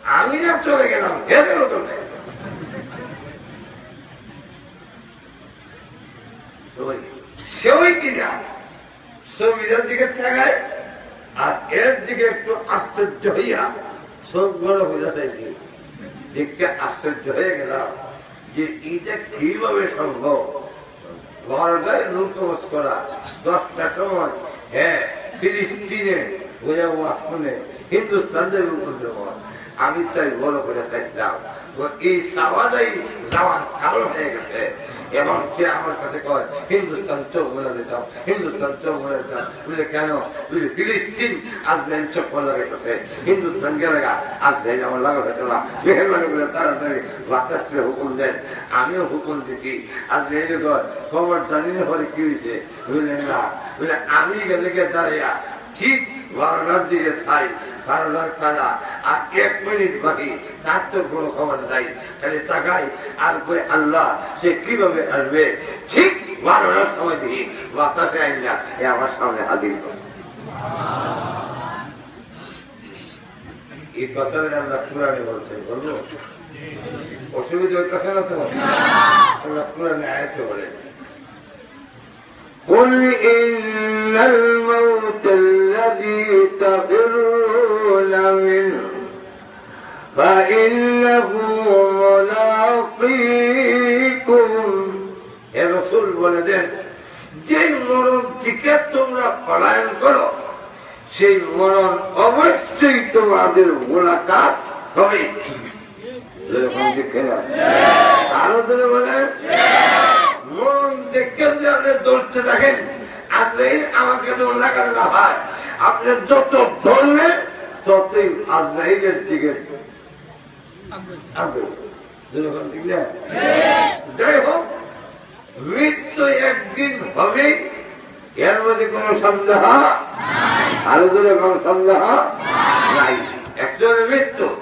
আমি না চলে গেলাম, হে গেল কোথায়? ওই, সে ওই কিনা ছবিটার দিকে তাকায়, আর এর দিকে একটু আশ্চর্য হইয়া চোখ বড় হইয়া চাইছি। দেখতে আশ্চর্য হয়ে গেলাম যে এটা কিভাবে সম্ভব। বারোটায় রুকু আওয়াজ করা, দশটার সময়, হ্যাঁ, ফিলিস্তিনে হইয়া ওয়াজ শুনে, হিন্দুস্তান যাইব বলতে হয়। আমি তাই বড় করে চাইলাম, ও এই চাওয়াটাই যাওয়ার কারণ হয়ে গেছে। এবং সে আমার কাছে কয়, "হিন্দুস্তান চৌমুহনী যেতাম, হিন্দুস্তান চৌমুহনী যেতাম।" বুঝলে, "কেন?" বুঝলে, "ফিলিস্তিন আজরাইল চক্কর লাগাইতেছে, হিন্দুস্তান গেলে গা, আজরাইল আমার লাগা হইতো না। মেহরবানি করে তাড়াতাড়ি বাতাসে হুকুম দেন।" আমিও হুকুম দিছি, আজরাইল কয়, "খবর জানি না পরে কি হয়েছে?" বুঝলেন না? বুঝলে, আমি গেলে গিয়ে দাঁড়াইয়া ঠিক বারোটার দিকে চাই, বারোটার কালা, আর এক মিনিট বাকি, তার তো কোনো খবর নাই। খালি তাকাই, আর কই আল্লাহ, সে কিভাবে আসবে? ঠিক বারোটার সময় দেখি বাতাসে আইলা, এ আমার সামনে হাজির করে। এই কথাটা আল্লাহ কোরআনে বলছেন, বলবো? অসুবিধা হইতেছে না তো? আল্লাহ কোরআনে আয়াতে বলে, "قل إن الموت الذي تفرون منه فإنه ملاقيكم।" হে রাসূল, বলে দেন, যে মরণ থেকে তোমরা পলায়ন করো, সেই মরণ অবশ্যই তোমাদের মোলাকাত হবে। যেরকম দেখে না, আরো জোরে বলেন, মরণ দেখে যদি আপনি দৌড়তে থাকেন, আজরাইল আমাকে দৌড় লাগানো না হয়, আপনি যত দৌড়বেন, ততই আজরাইলের দিকে আগ্রহ। যেরকম ঠিক না? যাই হোক, মৃত্যু একদিন হবেই, এর মধ্যে কোনো সন্দেহ, আরো জোরে কোনো সন্দেহ নাই। একজনের মৃত্যু,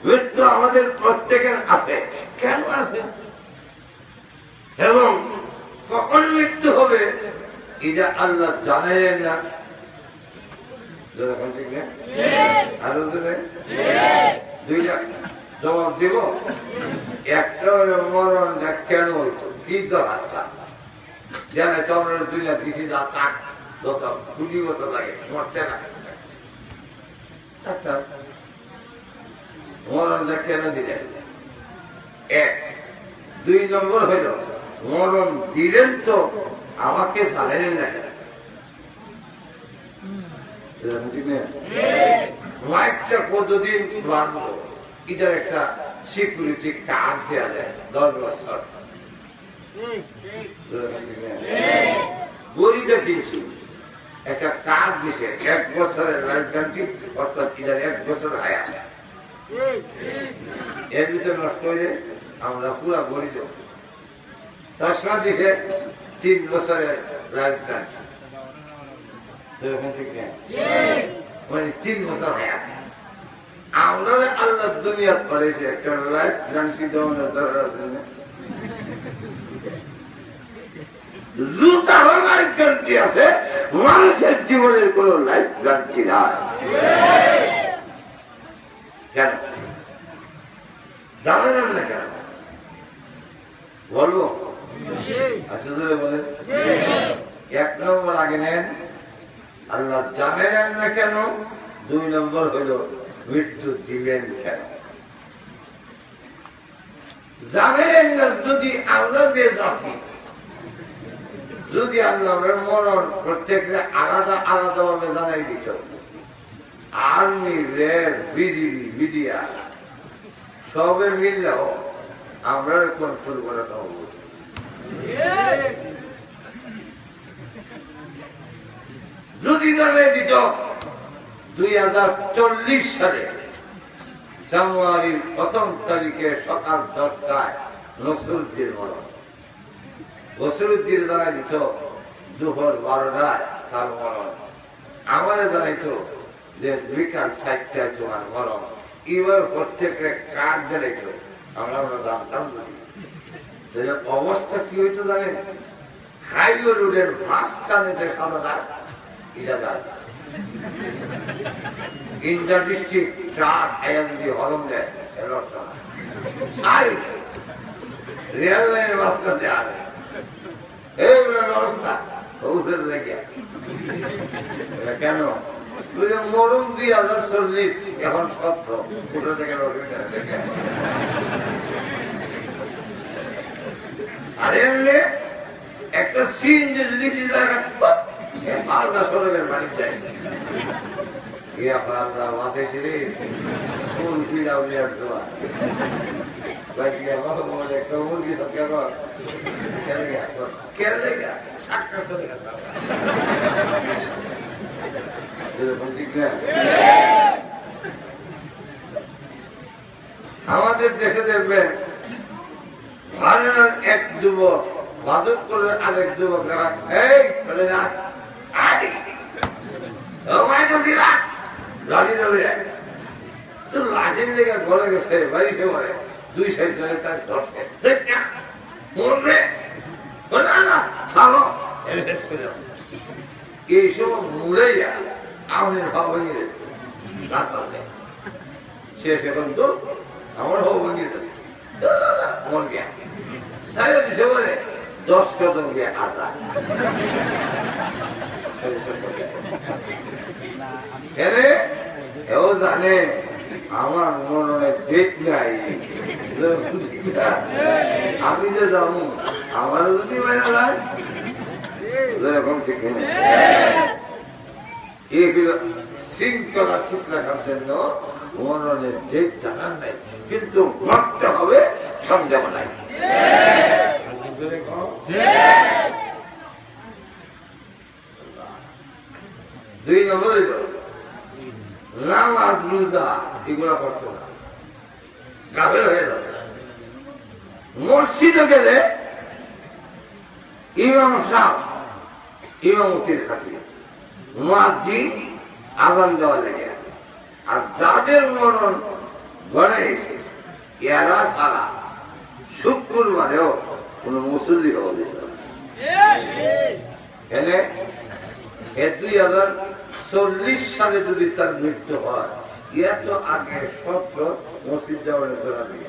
মৃত্যু আমাদের প্রত্যেকের আছে। কেন আছে এবং কখন মৃত্যু হবে, এটা আল্লাহ জানাইলেন না। যেরকম ঠিক না? আরো জোরে? দুইটা জবাব দিব। একটা হলো মরণটা কেন হইতো, কি দরকার তার? জানে তো আমরা দুই লাখ দিছি, যা থাক, যত কুড়ি বছর লাগে, মরতে না। আচ্ছা, মরণটা কেন দিলেন? এক। দুই নম্বর হইল, মরণ দিলেন তো আমাকে জানাইলেন না কেন? বুঝলেন কি না? মাইকটা কতদিন বাজলো, এটার একটা সিকিউরিটি কার্ড দেওয়া যায়, দশ বছর। বুঝলেন কি না? ঘড়িটা কিনছি, একটা কার্ড দিছে, এক বছরের লাইফ গ্যারান্টি, অর্থাৎ এটার এক বছর হায়াত। এর ভিতরে নষ্ট হইলে আমরা পুরা ঘড়ি দেব। চশমা দিছে তিন বছরের লাইফ গ্যারান্টি। তো এখন ঠিক না? মানে তিন বছর হায়াত। আমরা আল্লাহ দুনিয়া পাঠাইছে একটা লাইফ গ্যারান্টি দেওয়ানোর দরকার আছে না? জুতারও লাইফ গ্যারান্টি আছে, মানুষের জীবনের কোনো লাইফ গ্যারান্টি নাই। কেন? জানেন না কেন? বলবো? আচ্ছা, জোরে বলেন। এক নম্বর আগে নেন, আল্লাহ জানেন না কেন? দুই নম্বর হইল, মৃত্যু দিবেন কেন? জানেন না, যদি আমরা যে জাতি, যদি আল্লাহ আমরা মরণ প্রত্যেকটা আলাদা আলাদা ভাবে জানাই দিত, আর্মি, র‍্যাব, বিজিবি, মিডিয়া, সবে মিললেও আমরা কন্ট্রোল করা সম্ভব। যদি জানাই দিত দুই হাজার চল্লিশ সালে জানুয়ারির প্রথম তারিখে সকাল দশটায় নসরুদ্দিন মরণ। নসরুদ্দিন জানাই দিত দুপুর বারোটায় তার মরণ। আমারে জানাইতো যে বিকাল চারটায় তোমার মরণ। এবার প্রত্যেকটা কার্ড দিলাইতো, আমরা আমরা জানতাম না। তাহলে অবস্থা কি হইতো জানেন? হাইওয়ে রোডের মাঝখানে যে সাদা দাগ, এটা দাগ। ইন্টার ডিস্ট্রিক্ট ট্রাক আয়া যদি হরন দেয়, এর অর্থ না। সাইড, রেল লাইনের মাঝখানে আর এই বলে অবস্থা, ও ফের লেগে। এটা কেন? বুঝলে, মরণ দুই হাজার চল্লিশ, এখন সত্য। উঠে থেকে রোডে দেখে। আর এমনি একটা সিন যে যদি কিছু জায়গা, এ পাল্টা সড়কের বাড়ি যায়। ইয়া পাল্টা বাসে ছিলি, কোন পিড়া উলিয়ার দোয়া। ভাই, কি আমার মনে একটা মুরগি সব কেন? কেন গেল? কেন গেল? সাক্ষাৎ চলে গেল। এরকম ঠিক না? আমাদের দেশে দেখবেন, ঘরের এক যুবক, মাদক করে আরেক যুবক, এরা, "এই, চলে যা, আজ, ও মাই তো ছিলা, লাঠি চলে যায়।" তো লাঠির লেগে ঘরে গেছে, বাড়িতে মরে, দুই সাইড ধরে তার ধরছে, "দেখ না, মরবে, বলে, না, না, ছাড়ো।" এই শেষ করে দাও। এই সময় মুড়াইয়া আমাদের ভাব ভেঙে যেত, রাস্তাতে। শেষ এখন তো আমার ভাব ভেঙে যেত। আমার জ্ঞান। সারা দিছে বলে দশ কদম গিয়ে আটা। এরে, এও জানে আমার মনে হয় পেট নাই। আমি যে যাবো, আমারও যদি মেলা নাই, এরকম ঠিক নেই। এই হলো শৃঙ্খলা ঠিক রাখার জন্য মরণের ডেট জানার নাই, কিন্তু মরতে হবে সন্দেহ নাই। দুই নম্বর হইল নামাজ, রোজা, এগুলা করতো না, গাফেল হয়ে যাবে। মসজিদে গেলে ইমাম সাহেব ইমামতির খাতিরে, মুয়াজ্জিন আজান দেওয়া লাগে। আর যাদের মরণ ঘরে এসে এরা ছাড়া শুক্রবারেও কোনো মুসল্লি হওয়া যেত না। এনে এ দুই হাজার চল্লিশ সালে যদি তার মৃত্যু হয়, এত আগে সত্য মসজিদ দেওয়ালে ধরা দিয়ে।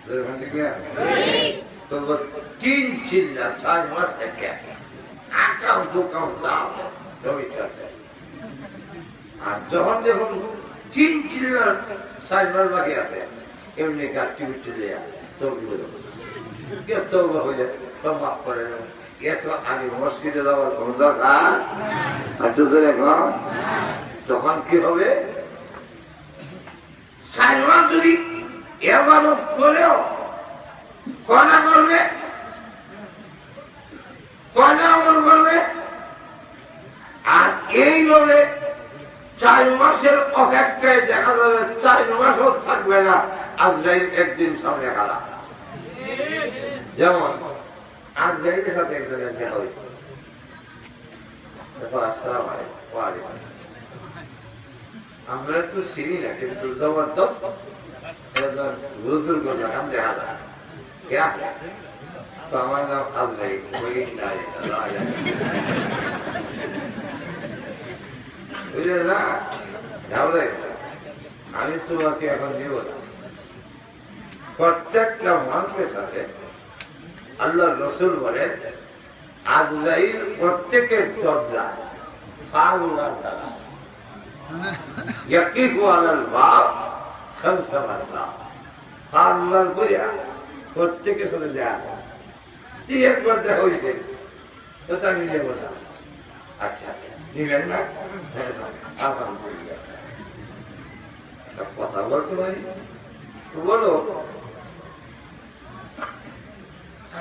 এরকম ঠিক না? তো বস, তিন চিল্লা, চার মাস থেকে আকাম কুকাম দাও, জমি চলছে। আর যখন দেখুন তিন চিল্লার চার মাস বাকি আছে, এমনি গাছটি উঠতে দেয়া, তবু কেউ তবু হইলে সব মাফ করে দেবে। এত আগে মসজিদে যাওয়ার কোনো দরকার? আর তো এখন তখন কি হবে? চার মাস যদি এবাদত করেও কয়লা করবে, কয়লা আমল করবে, আর এইভাবে চার মাসের অপেক্ষায় দেখা যাবে চার মাসও থাকবে না, আজরাইল একদিন সামনে খাড়া। যেমন আজরাইলের সাথে একজনের দেখা হয়েছে। দেখো, আসসালামু আলাইকুম। ওয়ালাইকুম। আমরা তো চিনি না, কিন্তু জবরদস্ত একজন বুজুর্গ যখন দেখা যায়, ইয়া, তো আমার নাম আজরাইল। ওই না, এটা না, এটা। বুঝলেন না? ঘাবড়াই না। আমি তোমাকে এখন নিব না। প্রত্যেকটা মানুষের সাথে আল্লাহর রসুল বলেন, আজরাইল প্রত্যেকের দরজা পাল্লার দ্বারা। ইয়াকিফু আলাল বাব খামসা মাররা। পাল্লার বইয়া প্রত্যেকের সাথে দেখা যায়। তুই একবার দেখা হয়েছে, তো তার নিজে বললাম, "আচ্ছা, আচ্ছা, নিবেন না?" হ্যাঁ, আলহামদুলিল্লাহ। একটা কথা বলতে পারি? তো বলো,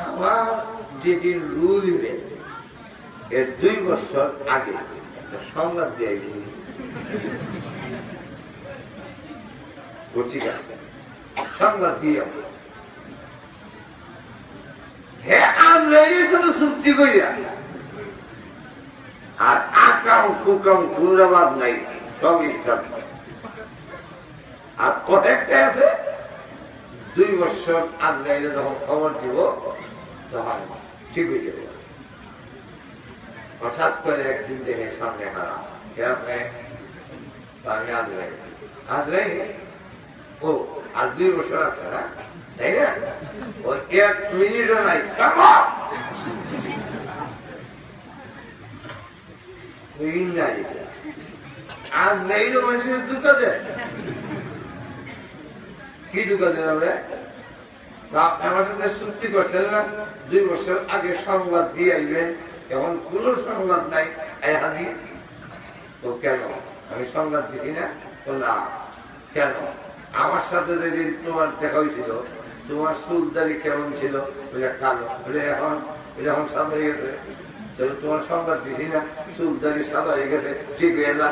আমার যেদিন রু দিবে, এর দুই বছর আগে একটা সংবাদ দিয়ে আইছি। বুঝছি না। সংবাদ দিয়ে হে আজরাইলের সাথে চুক্তি করিয়া, আর আকাম কুকাম কুন্দাবাদ নাই, সব ইচ্ছা। আর কয়েকটা আছে, দুই বছর আজরাইলে যখন খবর দিব, তখন ঠিক হয়ে যাবে। হঠাৎ করে একদিন দেখে সামনে খারাপ, কে আপনি? তো আমি আজরাইল। আজরাইল? ও, আর দুই বছর আছে, না? তাই না? ও এক মিনিটও নাই। কামো! ওই ইংরাজি। আজরাইল মানুষের ধোঁকা দেয়। কি ধোঁকা দেয় আমরা? তো আপনি আমার সাথে চুক্তি করছেন না, দুই বছর আগে সংবাদ দিয়ে আইবেন, এখন কোনো সংবাদ নাই। এই হাজির। তো কেন? আমি সংবাদ দিছি না? তো না। কেন? আমার সাথে যেদিন তোমার দেখা হয়েছিল, তোমার চুল দাড়ি কেমন ছিল? বলে, কালো। বলে, এখন? বলে, এখন সাদা হয়ে গেছে। তাহলে তোমার সংবাদ দিছি না, চুল দাড়ি সাদা হয়ে গেছে, ঠিক হয়ে যা।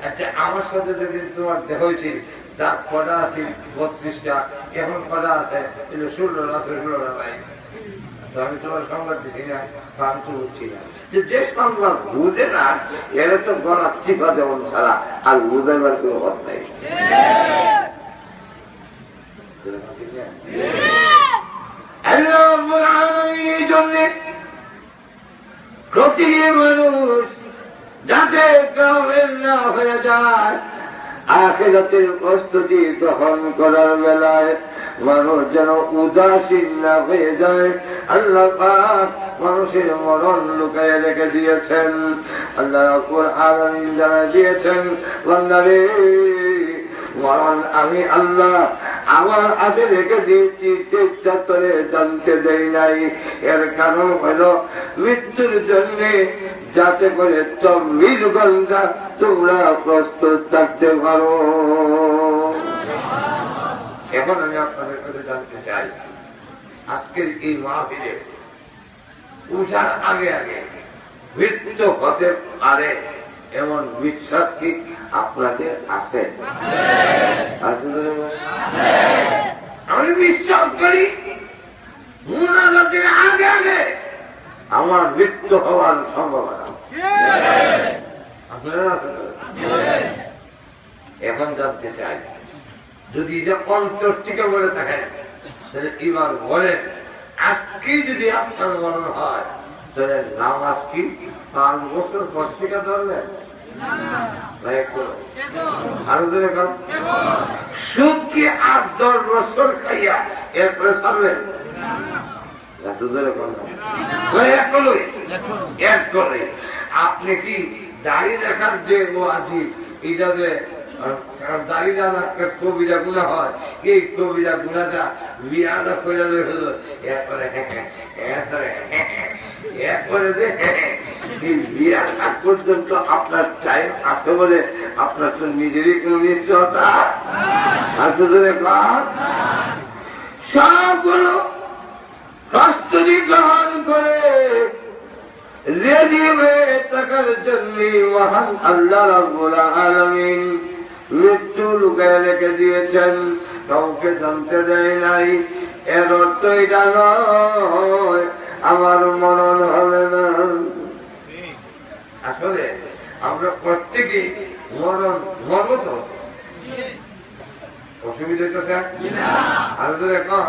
আচ্ছা, আমার সাথে যেদিন তোমার দেখা হয়েছিল, দাঁত কটা আছে? বত্রিশটা। এখন কটা আছে? বলে, ষোলোটা আছে, ষোলোটা নাই। তো আমি তোমার সংবাদ দিছি না, বা আমি তো বুঝছি না। যে, যে সংবাদ বুঝে না, এরা তো গলা চিপা দেওয়ান ছাড়া আর বুঝাইবার কোনো পথ নাই। আল্লাহ রাব্বুল আলামিন এই জন্যে প্রতিটি মানুষ যাতে কামেল না হয়ে যায়, আখিরাতের প্রস্তুতি গ্রহণ করার বেলায় মানুষ যেন উদাসীন না হয়ে যায়। আল্লাহ পাক মানুষের মরণ লুকাইয়া রেখে দিয়েছেন। আল্লাহ রাব্বুল আলামিন জানাই দিয়েছেন, বান্দারে, মরণ আমি আল্লাহ আমার হাতে রেখে দিয়েছি, যে ইচ্ছা তোরে জানতে দেই নাই। এর কারণ হলো মৃত্যুর জন্য যাতে করে চব্বিশ ঘন্টা তোমরা প্রস্তুত থাকতে পারো। এখন আমি আপনাদের কাছে জানতে চাই, আজকের এই মাহফিলে উঠার আগে আগে মৃত্যু হতে পারে এমন বিশ্বাস কি আপনাদের আছে? আছে তো? আমি বিশ্বাস করি মুনাজাতের আগে আগে আমার মৃত্যু হওয়ার সম্ভাবনা। আপনারা আছেন তো? এখন জানতে চাই, যদি এটা অন্তর থেকে বলে থাকেন, তাহলে এবার বলেন, আজকে যদি আপনার মরণ হয়, তাহলে নামাজ কি পাঁচ বছর পর থেকে ধরবেন? না, একটু আরো জোরে কন। সুদ কি আর দশ বছর খাইয়া এরপরে ছাড়বেন? এত জোরে বলো। ওই এক করো, এক করো। আপনি কি দাড়ি রাখার যে ওয়াজিব, এটা যে, আহ, দাড়ি রাখলে একটা কবিরা গুনাহ হয়, এই কবিরা গুনাহটা বিয়াদা করে লই হলো, এরপরে, এরপরে, এরপরে যে এই বিয়ার আগ পর্যন্ত আপনার টাইম আছে বলে আপনার তো নিজেরই কোনো নিশ্চয়তা আছে, জোরে কন। সবগুলো প্রস্তুতি গ্রহণ করে রেডি হয়ে থাকার জন্য মহান আল্লাহ রাব্বুল আলামিন মৃত্যু লুকায় রেখে দিয়েছেন, কাউকে জানতে দেয় নাই। এর অর্থ এটা নয় আমার মরণ হবে না। আসলে আমরা প্রত্যেকেই মরণ, মরবো তো। অসুবিধা হইতেছে? আর যদি এখন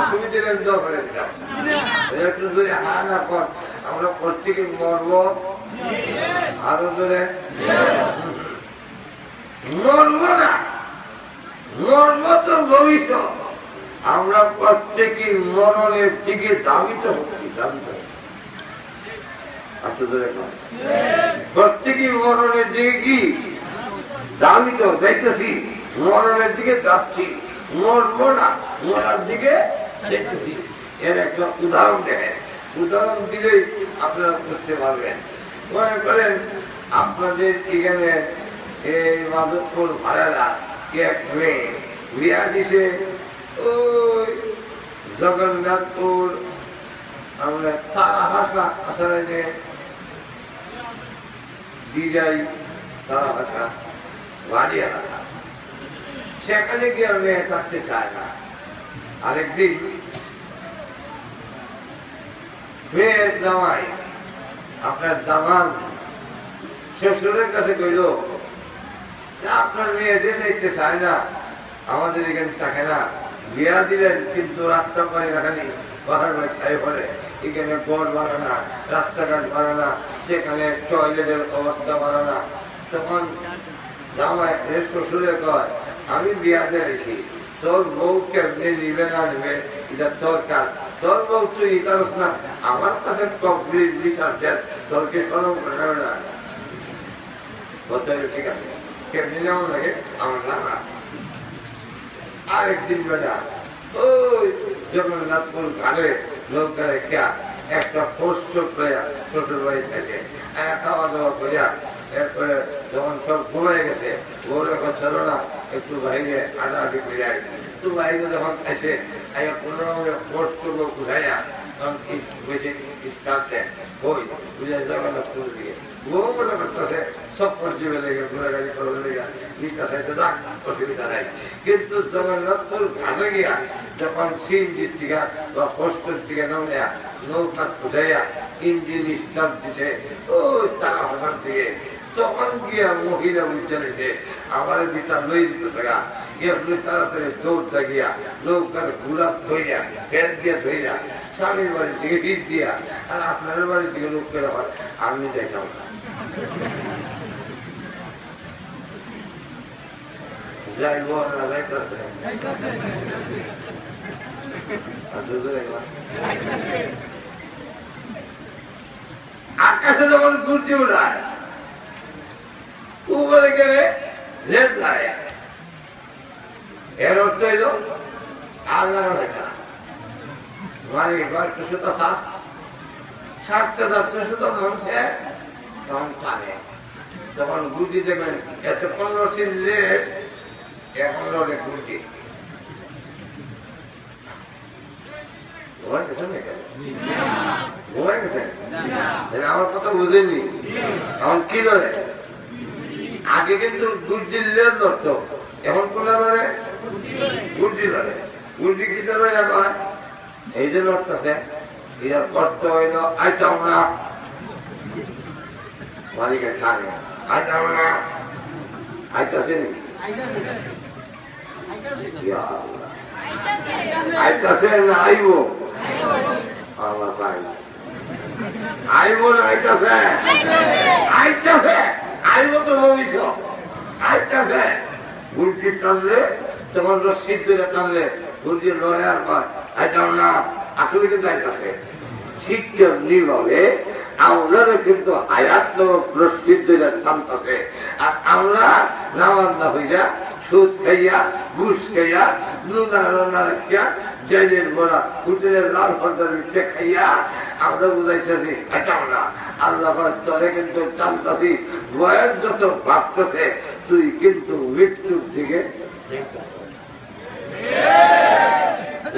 অসুবিধা হলে আমি দোয়া করে দিলাম। একটু যদি হা না কর, আমরা প্রত্যেকে মরবো। আরো জোরে। মরবো না, মরবো তো ভবিষ্যৎ। আমরা প্রত্যেকেই মরণের দিকে ধাবিত হচ্ছি, ধাবিত হচ্ছি। আচ্ছা, জোরে কন। প্রত্যেকেই মরণের দিকে কি? ধাবিত, যাইতেছি, মরণের দিকে যাচ্ছি, মরবো না, মরার দিকে যাইতেছি। এর একটা উদাহরণ দেখেন, উদাহরণ দিলেই আপনারা বুঝতে পারবেন। মনে করেন, আপনাদের এখানে এই মাধবপুর ভাড়ারা এক মেয়ে বিয়া দিছে ওই জগন্নাথপুর, আমরা তারা হাসা, আসলে যে যাই, তারা কথা বাড়িয়ে রাখা। সেখানে গিয়ে মেয়ে থাকতে চায় না। আরেকদিন মেয়ের জামাই, আপনার দামান, শ্বশুরের কাছে কইল, "না, আপনার মেয়ে যে যাইতে চায় না, আমাদের এখানে থাকে না, বিয়া দিলেন কিন্তু রাস্তা পারে না, খালি পাহাড় খাই পড়ে, এখানে ঘর বানানা, রাস্তাঘাট বানানা, সেখানে টয়লেটের অবস্থা বানানা।" তখন জামাই, এ শ্বশুরে কয়, "আমি বিয়া দিয়েছি, তোর বউ কেমনে নিবে না নিবে, এটা তোর কাজ। তোর বউ তুই ই করস না, আমার কাছে কমপ্লিট বিচার দেন, তোর কি শরম করে না?" বলতে হবে, "ঠিক আছে, কেমনে নেওয়া লাগে আমার জানা।" আরেকদিন বেলা ওই জগন্নাথপুর ঘাটে নৌকা রেখা একটা কষ্ট পেয়া শ্বশুর বাড়ি থেকে, আহ, খাওয়া দাওয়া করিয়া, এরপরে যখন সব ঘুমাই গেছে, বউরে কয়, "চলো না, একটু বাইরে হাঁটাহাঁটি করে আই।" তো বাইরে যখন আসে, আইয়া কোনো রকমে কষ্ট উঠাইয়া, তখন কি হয়েছে, কি চালছে, ওই বুঝে জগন্নাথপুর দিয়ে। ও মনে করতেছে, সব করতে লেগে, ঘোরাঘুরি করবে লেগে, নিতে চাইতে যাক, অসুবিধা নাই। কিন্তু জগন্নাথপুর ঘাটে গিয়া যখন সিএনজির দিকে বা পোস্টের দিকে নামিয়া নৌকা উঠাইয়া ইঞ্জিন স্টার্ট দিছে, ওই তারা হঠাৎ দিকে, তখন গিয়া মহিলা বুঝতে লেগে, "আমার ভিতর লই দিতে থাকা।" এমনি তাড়াতাড়ি দৌড় দিয়া গিয়া নৌকার ঘোড়া ধইয়া, ফের দিয়ে ধইয়া, স্বামীর বাড়ি থেকে ফির দিয়া, আর আপনার বাড়ি থেকে লোক করে হয়, আমি যাইতাম না। যাইবো না, যাইতাছে। আর দুধ যাইবো। আকাশে যখন ঘুরতে উড়ায়, উপরে গেলে লেজ লাগে। এর অর্থ হইল আল্লাহর বেটা। মানে, এবার তো সুতা সার, সারতে সারতে সুতা ধরছে, তখন টানে। তখন গুটি দেখবেন, এতক্ষণ রশির লেজ, এখন রশি গুটি। ঘুমাই গেছেন না কেন? ঘুমাই গেছেন? তাহলে আমার কথা বুঝেননি? এখন কি লড়ে? আগে কিন্তু গুটি লেজ ধরতো, এখন কোন লড়ে? গুটি লড়ে। গুটি কি লড়ে এখন? এই যে লড়তেছে, এটার কষ্ট হইল, আইতাম না। মালিকের কানে, আইতাম না। আইতাছে নি? ইয়া আল্লাহ। আইতাছে না আইবো? আল্লাহ পাই। আইবো না আইতাছে? আইতাছে। আইবো তো ভবিষ্যৎ। আইতাছে। গুটি টানলে, তোমার রশি ধরে টানলে, গুটি লড়ে আর কয়, আইতাম না। আসলে কিন্তু আইতাছে। ঠিক তেমনি ভাবে আমরারও কিন্তু হায়াত নামক রশি ধরে টানতাছে। আর আমরা নামাজ না হইয়া, সুদ খাইয়া, ঘুষ খাইয়া, নুনা রান্না রাখিয়া, জেলের বড়া, হোটেলের লাল পর্দার ভিতরে খাইয়া, আমরা বুঝাইতেছি, আচ্ছা, আমরা আল্লাহ পাক তোরে কিন্তু টানতাছি, বয়স যত বাড়তেছে, তুই কিন্তু মৃত্যুর দিকে যাইতেছে।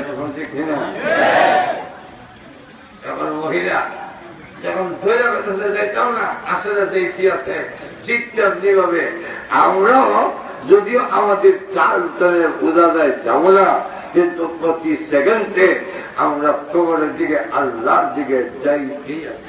এখন ঠিক কি না? এখন মহিলা যখন ধরে বেঁচে যাইতাম না, আসলে যে ইতিহাসে ঠিক তেমনি ভাবে আমরাও, যদিও আমাদের চাল চলে বোঝা যায় যাব না, কিন্তু প্রতি সেকেন্ডে আমরা কবরের দিকে, আল্লাহর দিকে যাইতেই আছি।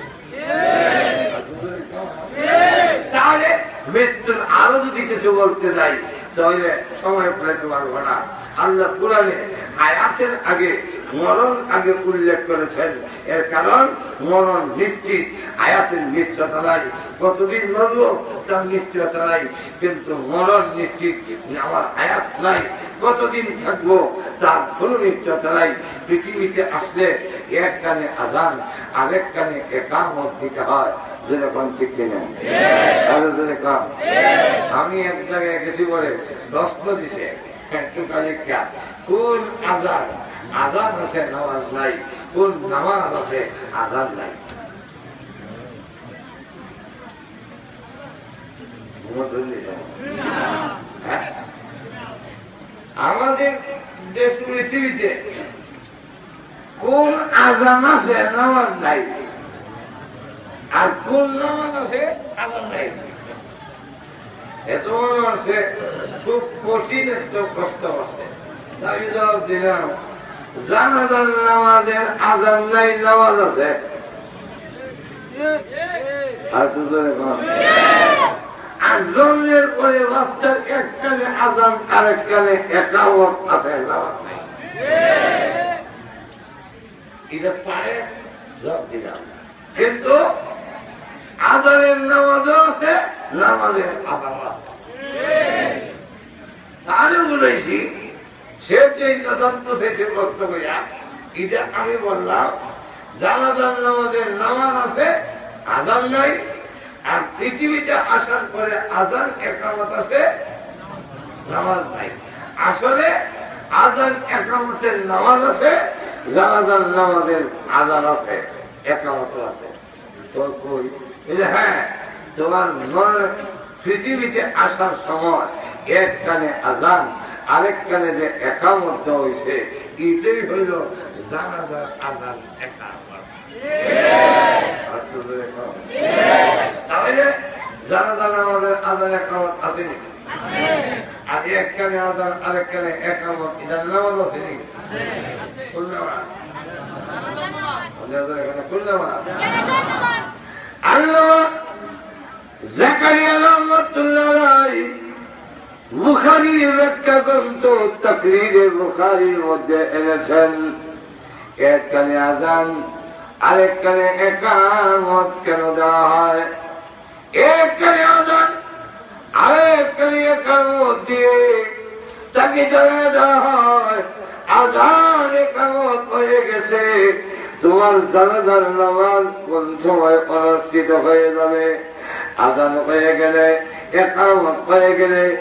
তাহলে মৃত্যুর আরো যদি কিছু বলতে যাই, তাহলে সময় পেতে পারবো না। আল্লাহ কোরআনে হায়াতের আগে, মরণ আগে উল্লেখ করেছেন। এর কারণ মরণ নিশ্চিত, হায়াতের নিশ্চয়তা নাই। কতদিন মরবো তার নিশ্চয়তা নাই, কিন্তু মরণ নিশ্চিত, আমার হায়াত নাই। কতদিন থাকবো তার কোনো নিশ্চয়তা নাই। পৃথিবীতে আসলে এক কানে আজান, আরেক কানে একামত দিতে হয়। যেরকম ঠিক কিনা? আরো যেরকম। আমি এক জায়গায় গেছি, পরে প্রশ্ন দিছে, একটু খালি খেয়াল। কোন আজান? আজান আছে, নামাজ নাই। কোন নামাজ আছে, আজান নাই? ঘুমো ধরলি তো? হ্যাঁ? আমাদের দেশ পৃথিবীতে কোন আজান আছে, নামাজ নাই, আর কোন নামাজ আছে, আজান নাই। এত মনে আছে, খুব কঠিন একটা প্রশ্ন আছে। আমি জবাব দিলাম, জানাজার নামাজের আজান নাই, নামাজ আছে। আর তো জোরে কন। আজানের পরে রাস্তার এক কানে আজান, আরেক কানে একামত আছে, নামাজ নাই। এটা পারে জবাব দিলাম। কিন্তু আজানের নামাজও আছে, নামাজের আজানও আছে। তারে বুঝাইছি, সে যে কথা তো শেষে কষ্ট করিয়া, এটা আমি বললাম, জানাজার নামাজের নামাজ আছে, আজান নাই। আর পৃথিবীতে আসার পরে আজান একামত আছে, নামাজ নাই। আসলে আজান একামতের নামাজ আছে, জানাজার নামাজের আজান আছে, একামত আছে। তো কই? এই যে, হ্যাঁ, তোমার নয়, পৃথিবীতে আসার সময় এক কানে আজান, আরেক কানে যে একামত দেওয়া হইছে, এটাই হইল জানাজার আজান একামত। আর তো জোরে কও। তাহলে জানাজার নামাজের আজান একামত আছে নি? আর এক কানে আজান, আরেক কানে একামত, এটার নামাজ আছে নি? কোন নামাজ? কোন নামাজ? আল্লামা জাকারিয়া রহমতুল্লাহ আলাইহি বুখারীর ব্যাখ্যা গ্রন্থ তাকরীরে বুখারীর মধ্যে এনেছেন, এক কানে আজান, আরেক কানে একামত কেন দেওয়া হয়? এক কানে আজান, আরেক কানে একামত দিয়ে তাকে জানায় দেওয়া হয়, আজান একামত হয়ে গেছে, তোমার জানাজার নামাজ কোন সময় অনুষ্ঠিত হয়ে যাবে। আজান হয়ে গেলে, একামত হয়ে গেলে,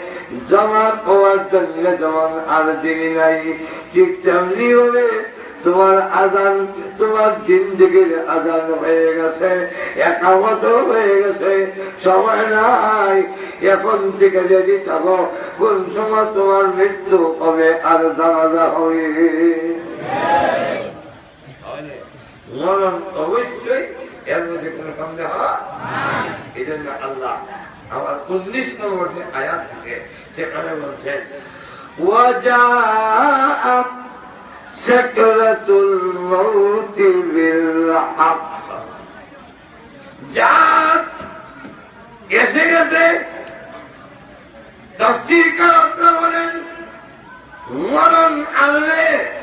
জামাত হওয়ার জন্য যেমন আর দেরি নাই, ঠিক তেমনি ভাবে তোমার আজান, তোমার জিন্দেগির আজান হয়ে গেছে, একামতও হয়ে গেছে, সময় নাই। এখন থেকে রেডি থাকো, কোন সময় তোমার মৃত্যু হবে আর জানাজা হবে। মরণ অবশ্যই, এর মধ্যে কোনো সন্দেহ নাই। এই জন্য আল্লাহ আমার উনিশ নম্বর যে আয়াত দিছে, সেখানে বলছেন, "ওয়াজাআত সাকরাতুল মাউতি বিল হক।" জাত এসে গেছে। তাফসীরকাররা বলেন, মরণ আসবে।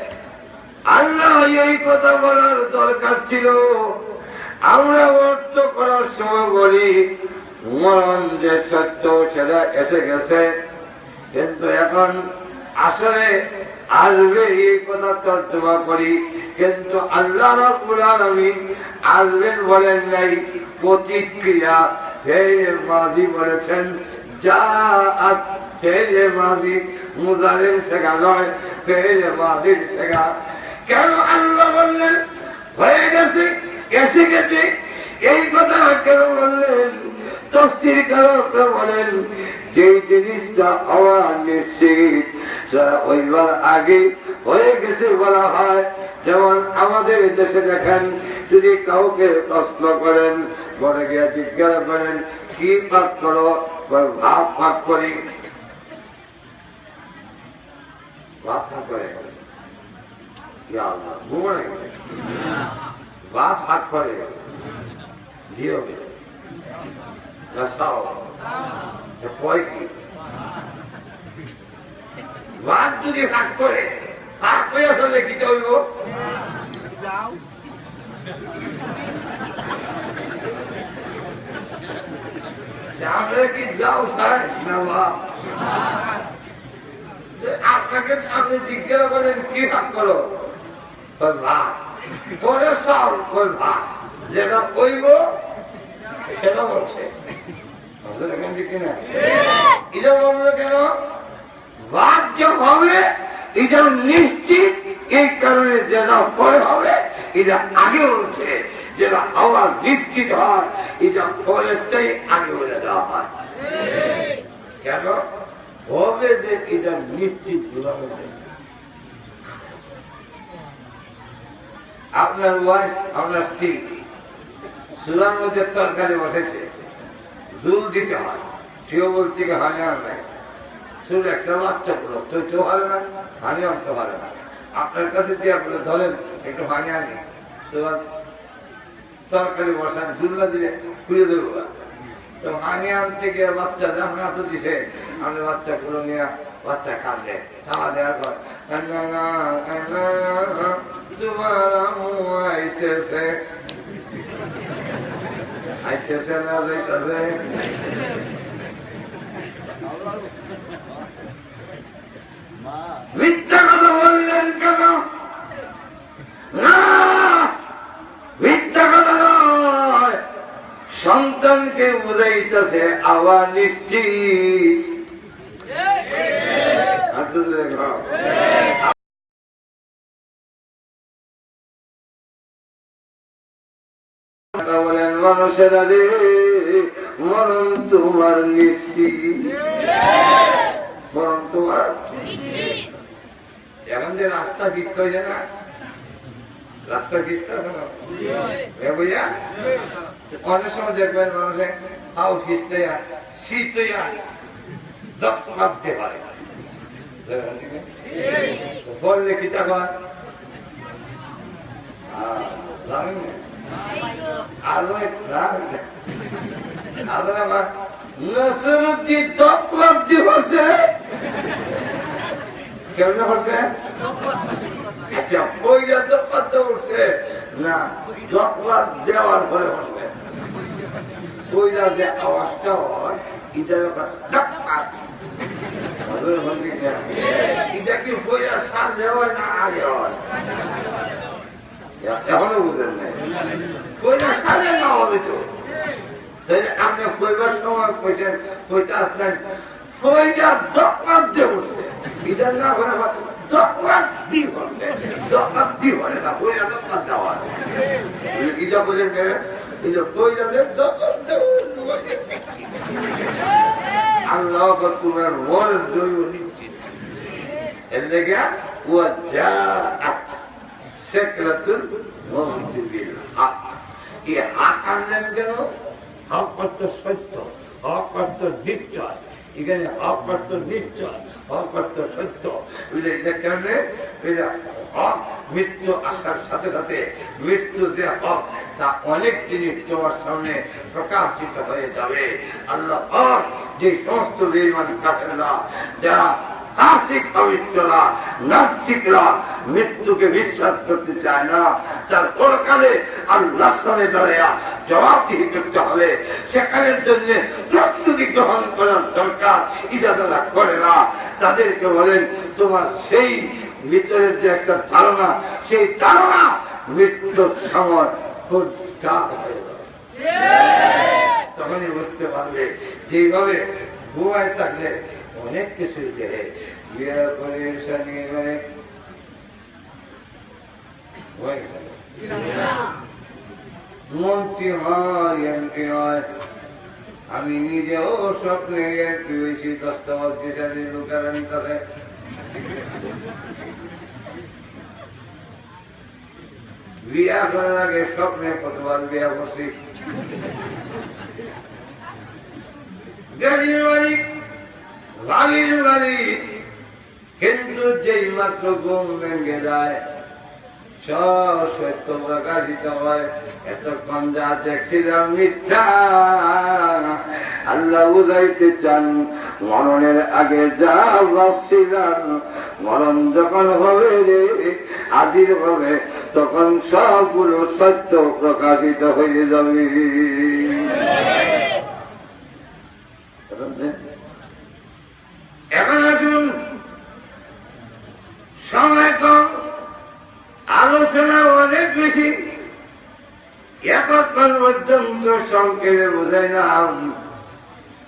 আল্লাহ এই কথা বলার দরকার ছিল। আমরা অর্থ করার সময় বলি, মরণ যে সত্য সেটা এসে গেছে, কিন্তু এখন আসলে আসবে এই কথা তর্জমা করি, কিন্তু আল্লাহ রাব্বুল আলামিন আসবেন বলেন নাই, প্রতিক্রিয়া ফেইলে মাজি বলেছেন, জাআত ফেইলে মাজি, মুজারির সিগা নয়, ফেইলে মাজির সিগা। কেন আল্লাহ বললেন হয়ে গেছে, এসে গেছে, এই কথা কেন বললেন? তাফসীরকাররা বলেন, যে জিনিসটা হওয়া নিশ্চিত, সেটা হইবার আগে হয়ে গেছে বলা হয়। যেমন আমাদের দেশে দেখেন, যদি কাউকে প্রশ্ন করেন, ঘরে গিয়া জিজ্ঞাসা করেন, "কি পাক করো?" বলে, "ভাত পাক করি।" ভাত পাক করে। ইয়া আল্লাহ, ঘুমায়। ভাত পাক করে। জি হবে। না, চাও। তো কয় কি? ভাত যদি পাক করে, পাক হইয়া চলে কি হইব? আমরা কি যাও চাই? না, ভাত। তো আপনাকে আপনি জিজ্ঞাসা করেন, "কি পাক করো?" কয়, "ভাত।" পরে চাও, কয়, "ভাত।" যেটা কইব, সেটা বলছে। বুঝলেন এখন ঠিক কিনা? এটা বললো কেন? ভাত যে হবে, এটা নিশ্চিত, এই কারণে যেটা পরে হবে, এটা আগে বলছে। যেটা হওয়ার নিশ্চিত হয়, এটা পরের চাই আগে বলে দেওয়া হয়। কেন? হবে যে এটা নিশ্চিত বোঝা যায়। আপনার ওয়াইফ, আপনার স্ত্রী চুলার মধ্যে তরকারি বসেছে, জুল দিতে হয়, সেও বলছে কি, "পানি আন নাই।" শুধু একটা বাচ্চা বলল, "তুই তো পারে না, পানি আনতে পারে না।" আপনার কাছে দিয়ে বলে, "ধরেন, একটু পানি আনি।" সুরা তরকারি বসান, জুল্লা দিয়ে খুলে দেবো। তো পানি আনতে গিয়ে বাচ্চা যখন এত দিছে, আমি বাচ্চা গুলো নিয়ে বাচ্চা কান্দে। খাওয়া দেওয়ার পর, "আল্লাহ, আল্লাহ, তোমার আম্মু আইতেছে।" আইতেছে না যাইতেছে? মিথ্যা কথা বললেন কেন? না, মিথ্যা কথা নয়। সন্তানকে বুঝাইতেছে আওয়া নিশ্চিত। আসলে দেখো, বলেন, "মানুষেরা রে, মরণ তোমার নিশ্চিত।" মরণ তোমার নিশ্চিত। এখন যে রাস্তা ভিজতে হয়েছে না, রাস্তা ভিজতে হবে না? এ ভাইয়া, অনেক সময় দেখবেন মানুষে পাও ভিজতে আর শীত হইয়া দপ দপ দিয়ে পারে। তো বললে কি তখন? আহ, জানেন না? আরো এক না, আরো আবার নসরুদ্দিন দপ দপ দিয়ে বসে। কেমনে বসে? আচ্ছা, পয়লা দপ দপ উঠছে না, দপ দপ দেওয়ার পরে বসে। পয়লা যে আওয়াজটা হয়, এটা ব্যাপার টাক টাক। বুঝলেন, বুঝলেন কি না? এটা কি পয়লা সালে হয় না আগে হয়? এখনো বুঝেন নাই। পয়লা সালে না হবে তো। তাহলে আপনি কইবার সময় কইছেন, কইতে আসলেন, পয়লা দোকান যে বসে, এটা না করে আবার দোকান দি বসে, দোকান দি বলে না, পয়লা দোকান দেওয়া। এটা বলে কে? এই যে পয়লা যে দোকান দেওয়া। আল্লাহ আকবার, তোমার ওয়াল দই নিশ্চিত। এর লেগে ওয়া জাআত সাকরাতুল মউতি বিল হক। এই হক আনলেন কেন? হক অর্থ সত্য, হক অর্থ নিশ্চয়। এখানে হক অর্থ নিশ্চয়, হক অর্থ সত্য। বুঝলে এটা কেমনে? বুঝলে হক, মৃত্যু আসার সাথে সাথে মৃত্যু যে হক, তা অনেক জিনিস তোমার সামনে প্রকাশিত হয়ে যাবে। আল্লাহ পাক যে সমস্ত বেঈমান কাফেররা, যারা তাসিক পবিত্ররা, নাস্তিকরা মৃত্যুকে বিশ্বাস করতে চায় না, তার পরকালে আল্লাহর সামনে দাঁড়াইয়া জবাবদিহি করতে হবে। সেখানের জন্য প্রস্তুতি গ্রহণ করার দরকার। এটা যারা করে না, তাদেরকে বলেন, তোমার সেই ভিতরে যে একটা ধারণা, সেই ধারণা মৃত্যুর সময় ফুসকা হয়ে যাবে। তখনই বুঝতে পারবে যে এইভাবে ঘুমায় থাকলে অনেক কিছুই দেহে। বিয়ে করে শাদী করে হয়ে গেছে। মন্ত্রী হয়, এমপি হয়। আমি নিজেও স্বপ্নে এমপি হয়েছি, দশটা বাজে শাড়ি লুকারানি করে। বিয়া করার আগে স্বপ্নে কতবার বিয়া করছি। গাড়ির মালিক, বাড়ির মালিক, কিন্তু যেই মাত্র ঘুম ভেঙে যায়, সব সত্য প্রকাশিত হয়। এতক্ষণ যা দেখছিলাম মিথ্যা। আল্লাহ বুঝাইতে চান, মরণের আগে যা ভাবছিলাম, মরণ যখন হবে রে, হাজির হবে, তখন সবগুলো সত্য প্রকাশিত হয়ে যাবে। এখন আসুন, সময় কম, আলোচনা অনেক বেশি। এতক্ষণ পর্যন্ত সংক্ষেপে বুঝাইলাম,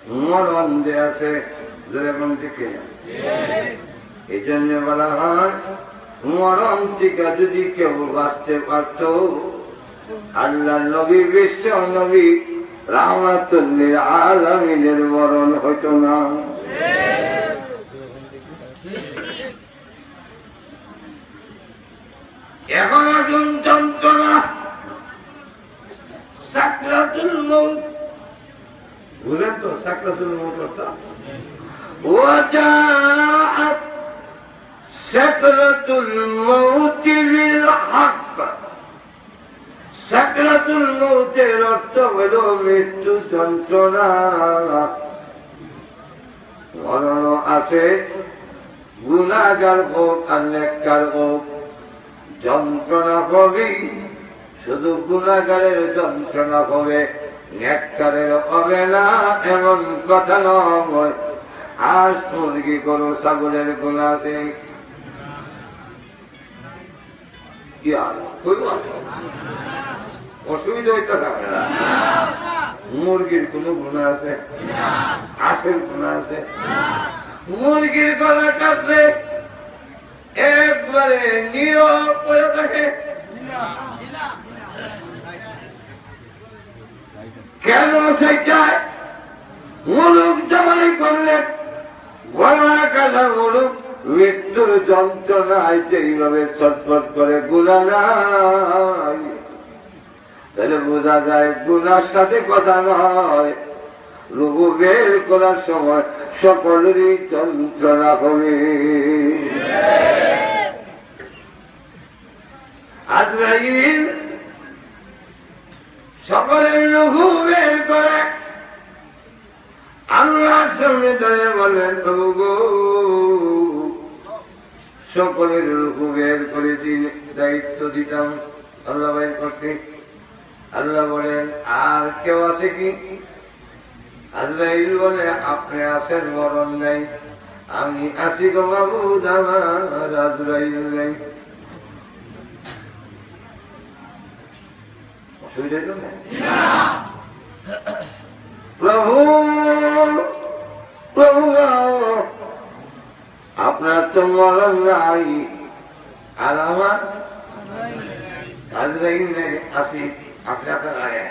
মরণ যে আছে, জোরে বলুন ঠিক কিনা? এই জন্য বলা হয়, মরণ থেকে যদি কেউ বাঁচতে পারত, আল্লাহর নবী, বিশ্ব নবী, রাহমাতুল লিল আলামিনের মরণ হইত না। এখন আসুন যন্ত্রণা, সাকরাতুল মউত। বুঝেন তো সাকরাতুল মউত অর্থ? ওয়াজাআত সাকরাতুল মউতি বিল হক। সাকরাতুল মউতের অর্থ হলো মৃত্যু যন্ত্রণা। মরণ আছে, গুনাহগার হোক আর নেককার হোক, যন্ত্রণা হবেই। শুধু গুনাহগারের যন্ত্রণা হবে, নেককারের হবে না, এমন কথা নয়। হাঁস, মুরগি, গরু, ছাগলের গুনাহ আছে। কি আর? কইব আছে? অসুবিধা হইতে পারে না। মুরগির কোনো গুনাহ আছে? হাঁসের গুনাহ আছে? মুরগির গলা কাটলে একবারে নীরব পড়ে থাকে। কেন সেটায়? মুলুক জবাই করলে গলা কাটা মুলুক, মৃত্যুর যন্ত্রণায় যেইভাবে ছটফট করে, গুনাহ নাই। তাহলে বোঝা যায় গুনার সাথে কথা নয়, রুহু বের করার সময় সকলেরই যন্ত্রণা হবে। আজরাইল সকলের রুহু বের করে আল্লাহর সামনে দাঁড়িয়ে বলেন, "প্রভু গো, সকলের রুহু বের করে দিন, দায়িত্ব দিতাম।" আল্লাহ বের করছে। আল্লাহ বলেন, "আর কেউ আছে কি?" আজরাইল বলে, "আপনি আছেন, মরণ নাই, আমি আছি গো মাবুদ, আমার আজরাইল নাই।" অসুবিধা হইতেছে? প্রভু, প্রভু গো, আপনার তো মরণ নাই, আর আমার আজরাইল নাই, আছি, আপনি আপনার আগে।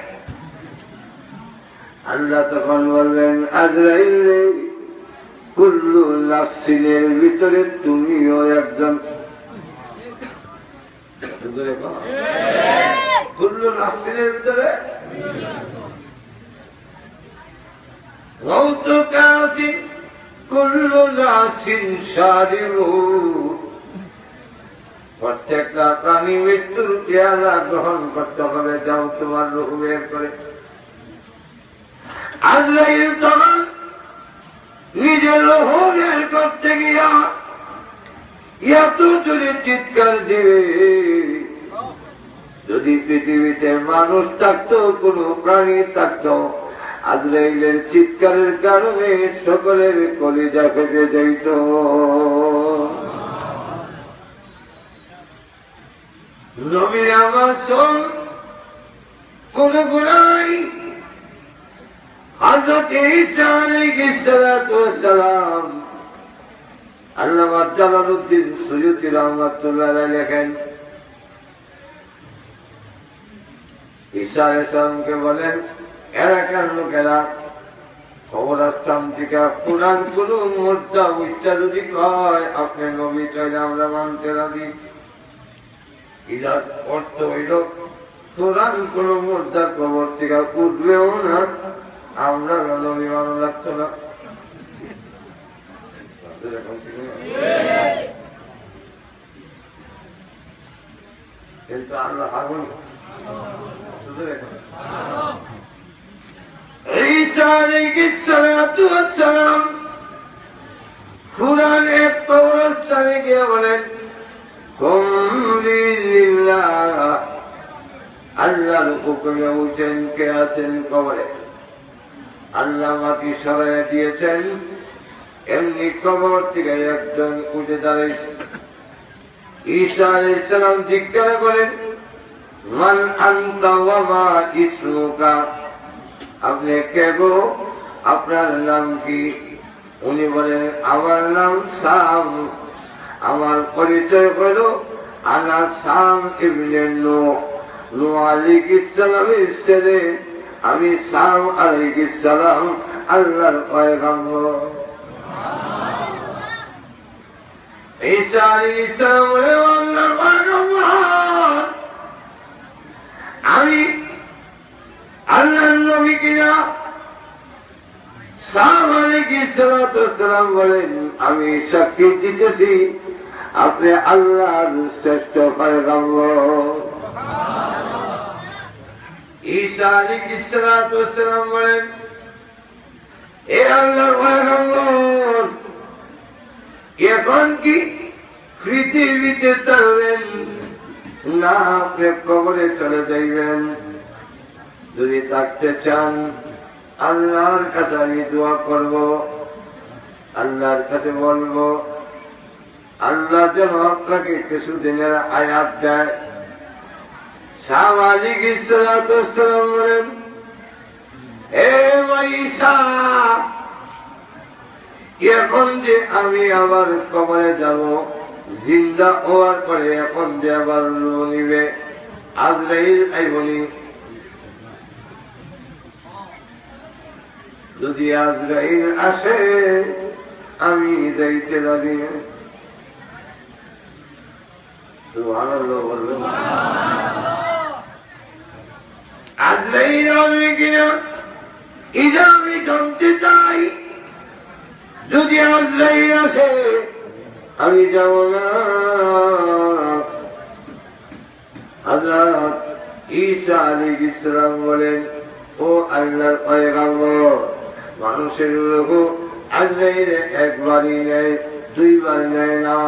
আল্লাহ তখন বলবেন, "আজরাইল রে, কুল্লু নাফসিনের ভিতরে তুমিও একজন।" কুল্লু নাফসিনের ভিতরে মউতু কাসিন, কুল্লু নাফসিন শারিবু। প্রত্যেকটা প্রাণী মৃত্যুর পেয়ালা গ্রহণ করতে হবে। যাও, তোমার রুহু বের করে। আজরাইল তখন নিজের রুহু বের করতে গিয়া এত জোরে চিৎকার দিবে, যদি পৃথিবীতে মানুষ থাকতো, কোনো প্রাণী থাকতো, আজরাইলের চিৎকারের কারণে সকলের কলিজা ফেটে যাইত। নবীর আমার সব কোনো গুনাহ নাই। হযরত ঈসা আলাইহিস সালাতু ওয়াস সালাম, আল্লামা জালালউদ্দিন সুয়ুতী রহমাতুল্লাহ আলাইহি লেখেন, ঈসা আলাইহিস সালামকে বলেন, এলাকার লোকেরা, কবরস্থান থেকে কোরআন কোনো মুর্দা উঠা যদি কয়, আপনি নবী, তাহলে আমরা মানতে রাজি। ইলার অর্থ হইল, কোরআন কোনো মুর্দা কবর থেকে উঠবেও না, আমরা নবী মানা লাগতো না। কিন্তু আমরা হাগুন। ঈসা আলাইহিস সালাতু ওয়াস সালাম কোরআন এক কবরস্থানে গিয়ে বলেন, "কুম বিলিল্লাহ।" আল্লাহর হুকুমে উঠেন, কে আছেন কবরে? আল্লাহ মাটি সরাইয়া দিয়েছেন, এমনি কবর থেকে একজন উঠে দাঁড়াইছে। ঈসা আলাইহিস সালাম জিজ্ঞাসা করেন, "মান আনতা ওয়া মা ইসমুকা?" আপনি কে গো? আপনার নাম কি? উনি বলেন, "আমার নাম সাম, আমার পরিচয় হলো আনা সাম ইবনে নূহ।" নূহ আলাইহিস সালামের ছেলে আমি সাম আলাইহিস সালাম, আল্লাহর পয়গম্বর। ঈসা আলাইহিস সালাম বলে, "ও আল্লাহর পয়গম্বর, আমি আল্লাহর নবী কিনা?" সালাম আলাইকুম সালাতু সালাম বলেন, "আমি সাক্ষী দিতেছি, আপনি আল্লাহর শ্রেষ্ঠ পয়গম্বর।" ঈসা আলাইহিস সালাতু ওয়াস সালাম বলেন, "এ আল্লাহর পয়গম্বর, এখন কি পৃথিবীতে থাকবেন, না আপনি কবরে চলে যাইবেন? যদি থাকতে চান, আল্লাহর কাছে আমি দোয়া করব, আল্লাহর কাছে বলবো, আল্লাহ যেন আপনাকে কিছুদিনের হায়াত দেয়।" সালাম আলাইহিস সালাতু ওয়াস সালাম বলেন, "এ ঈসা, এখন যে আমি আবার কবরে যাব, জিন্দা হওয়ার পরে এখন যে আবার রূহ নিবে, আজরাইল আইবনি? যদি আজরাইল আসে, আমি যাইতে রাজি।" সুবহানাল্লাহ বলবেন। আজরাইল আসবে কিনা, এটা আমি জানতে চাই। যদি আজরাইল আসে, আমি যাব না। হযরত ঈসা আলাইহিস সালাম বলেন, "ও আল্লাহর পয়গম্বর, মানুষের রূহ আজরাইলে একবারই নেয়, দুইবার নেয় না।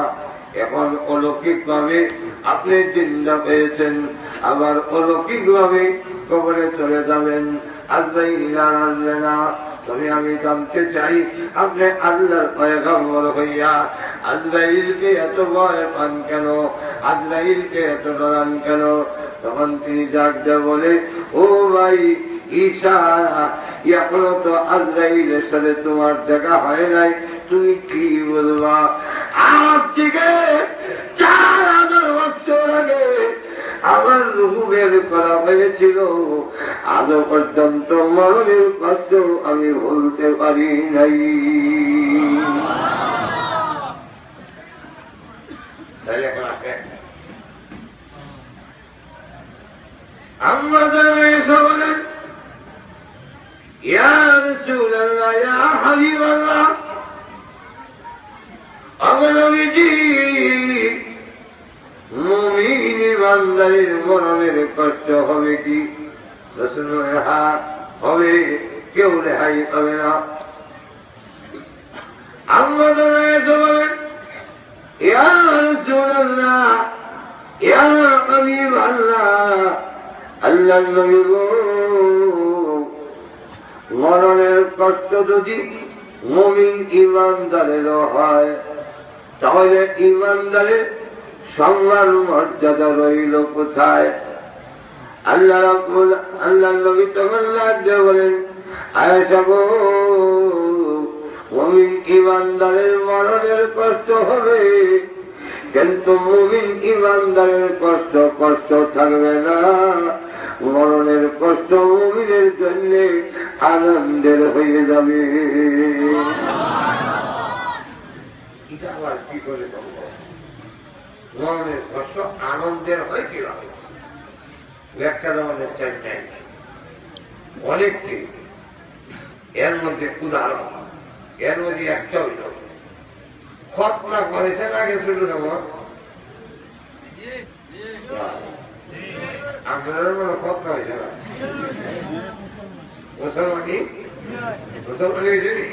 এখন অলৌকিকভাবে আপনি জিন্দা হয়েছেন, আবার অলৌকিকভাবে কবরে চলে যাবেন, আজরাইল আর আসবে না। তবে আমি জানতে চাই, আপনি আল্লাহর পয়গম্বর হইয়া আজরাইলকে এত ভয় পান কেন? আজরাইলকে এত ডরান কেন?" তখন তিনি ডাক দিয়ে বলে, "ও ভাই ঈসা, এখনো তো আজরাইলের সাথে তোমার দেখা হয় নাই, তুমি কি বলবা?" আজ থেকে চার হাজার বছর আগে আমার রূহ বের করা হয়েছিল, আজও পর্যন্ত মরণের কষ্ট আমি ভুলতে পারি নাই। তাই এখন আসে। আম্মা জান আয়েশা বলেন, "ইয়া রাসূলুল্লাহ, ইয়া হাবিবাল্লাহ, ওগো নবীজি, মুমিন ইমানদারের মরণের কষ্ট হবে কি?" রাসূল বলেন, "হ্যাঁ, হবে, কেউ রেহাই পাবে না।" আম্মা জান আয়েশা বলেন, "ইয়া রাসূলুল্লাহ, ইয়া হাবিবাল্লাহ, আল্লাহর নবী গো, মরণের কষ্ট যদি মুমিন ইমানদারেরও হয়, তাহলে ইমানদারের সম্মান মর্যাদা রইল কোথায়?" আল্লাহ রাব্বুল, আল্লাহর নবী তখন ডাক দিয়ে বলেন, "আয়েশা গো, মুমিন ইমানদারের মরণের কষ্ট হবে, কিন্তু মুমিন ইমানদারের কষ্ট, কষ্ট থাকবে না। মরণের কষ্ট মুমিনের জন্য আনন্দের হয়ে যাবে।" এটা আবার কি করে সম্ভব? মরণের কষ্ট আনন্দের হয় কিভাবে? ব্যাখ্যা দেওয়ার চাই নাই, অনেক ঠিক। এর মধ্যে উদাহরণ, এর মধ্যে একটা হইল, খতনা পড়েছেন আগে ছোট সময়? আপনারা মনে হয় খতনা হয়েছে না? মুসলমানি, মুসলমানি হয়েছে নি?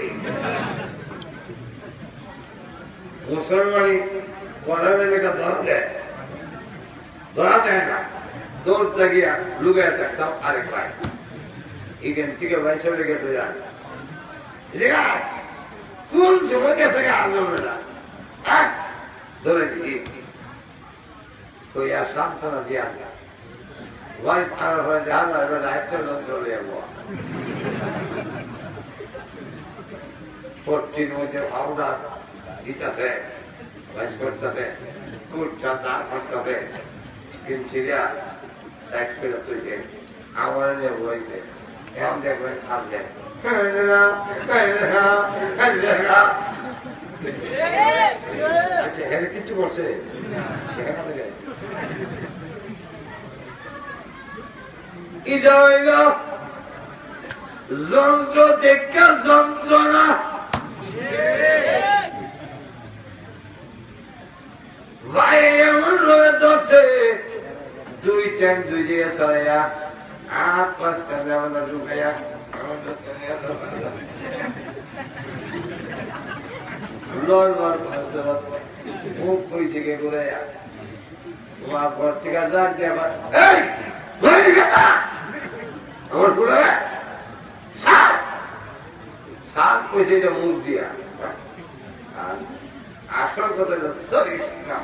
মুসলমানি পড়ার লেখা ধরা দেয়, ধরা দেয় না, দৌড় জাগিয়া লুকায় থাকতাম আরেক ভাই। এখান থেকে ভাই সাহেব লেগে তো যান। এদিকে আয়। কোন সময় গেছে গা আলম না? হ্যাঁ? ধরে দিছি। তো ইয়া সান্ত্বনা দিয়া। ভাই, আর ভাই, দেখা যায়, এবার রাইট চলে যাবে, চলে যাবো। পশ্চিম মধ্যে পাউডার দিতেছে, ভাইস করতেছে, ফুল চান্দা করতেছে, তিন সিরিয়া সাইড করে তুলছে, আমার নিয়ে বইছে। এখন দেখবেন, আর দেখ। আচ্ছা, এর কিচ্ছু করছে? এখানে দেখেন। এটা হইল যন্ত্র দেখা যন্ত্রণা। ভাই এমন ভাবে ধরছে, দুই ঠ্যাং দুই দিকে ছড়াইয়া, আট পাঁচ কান্দে আমরা ঢুকাইয়া, লড় মার করে মুখ ওই দিকে ঘুরাইয়া। তোমার ঘর থেকে ডাক দিয়ে আবার, "এই, ঘরে গেছে?" আমার ঘুরে, "স্যার।" স্যার কইছে এটা মুখ দিয়া। আর আসল কথা হলো, "সরি, স্যার।"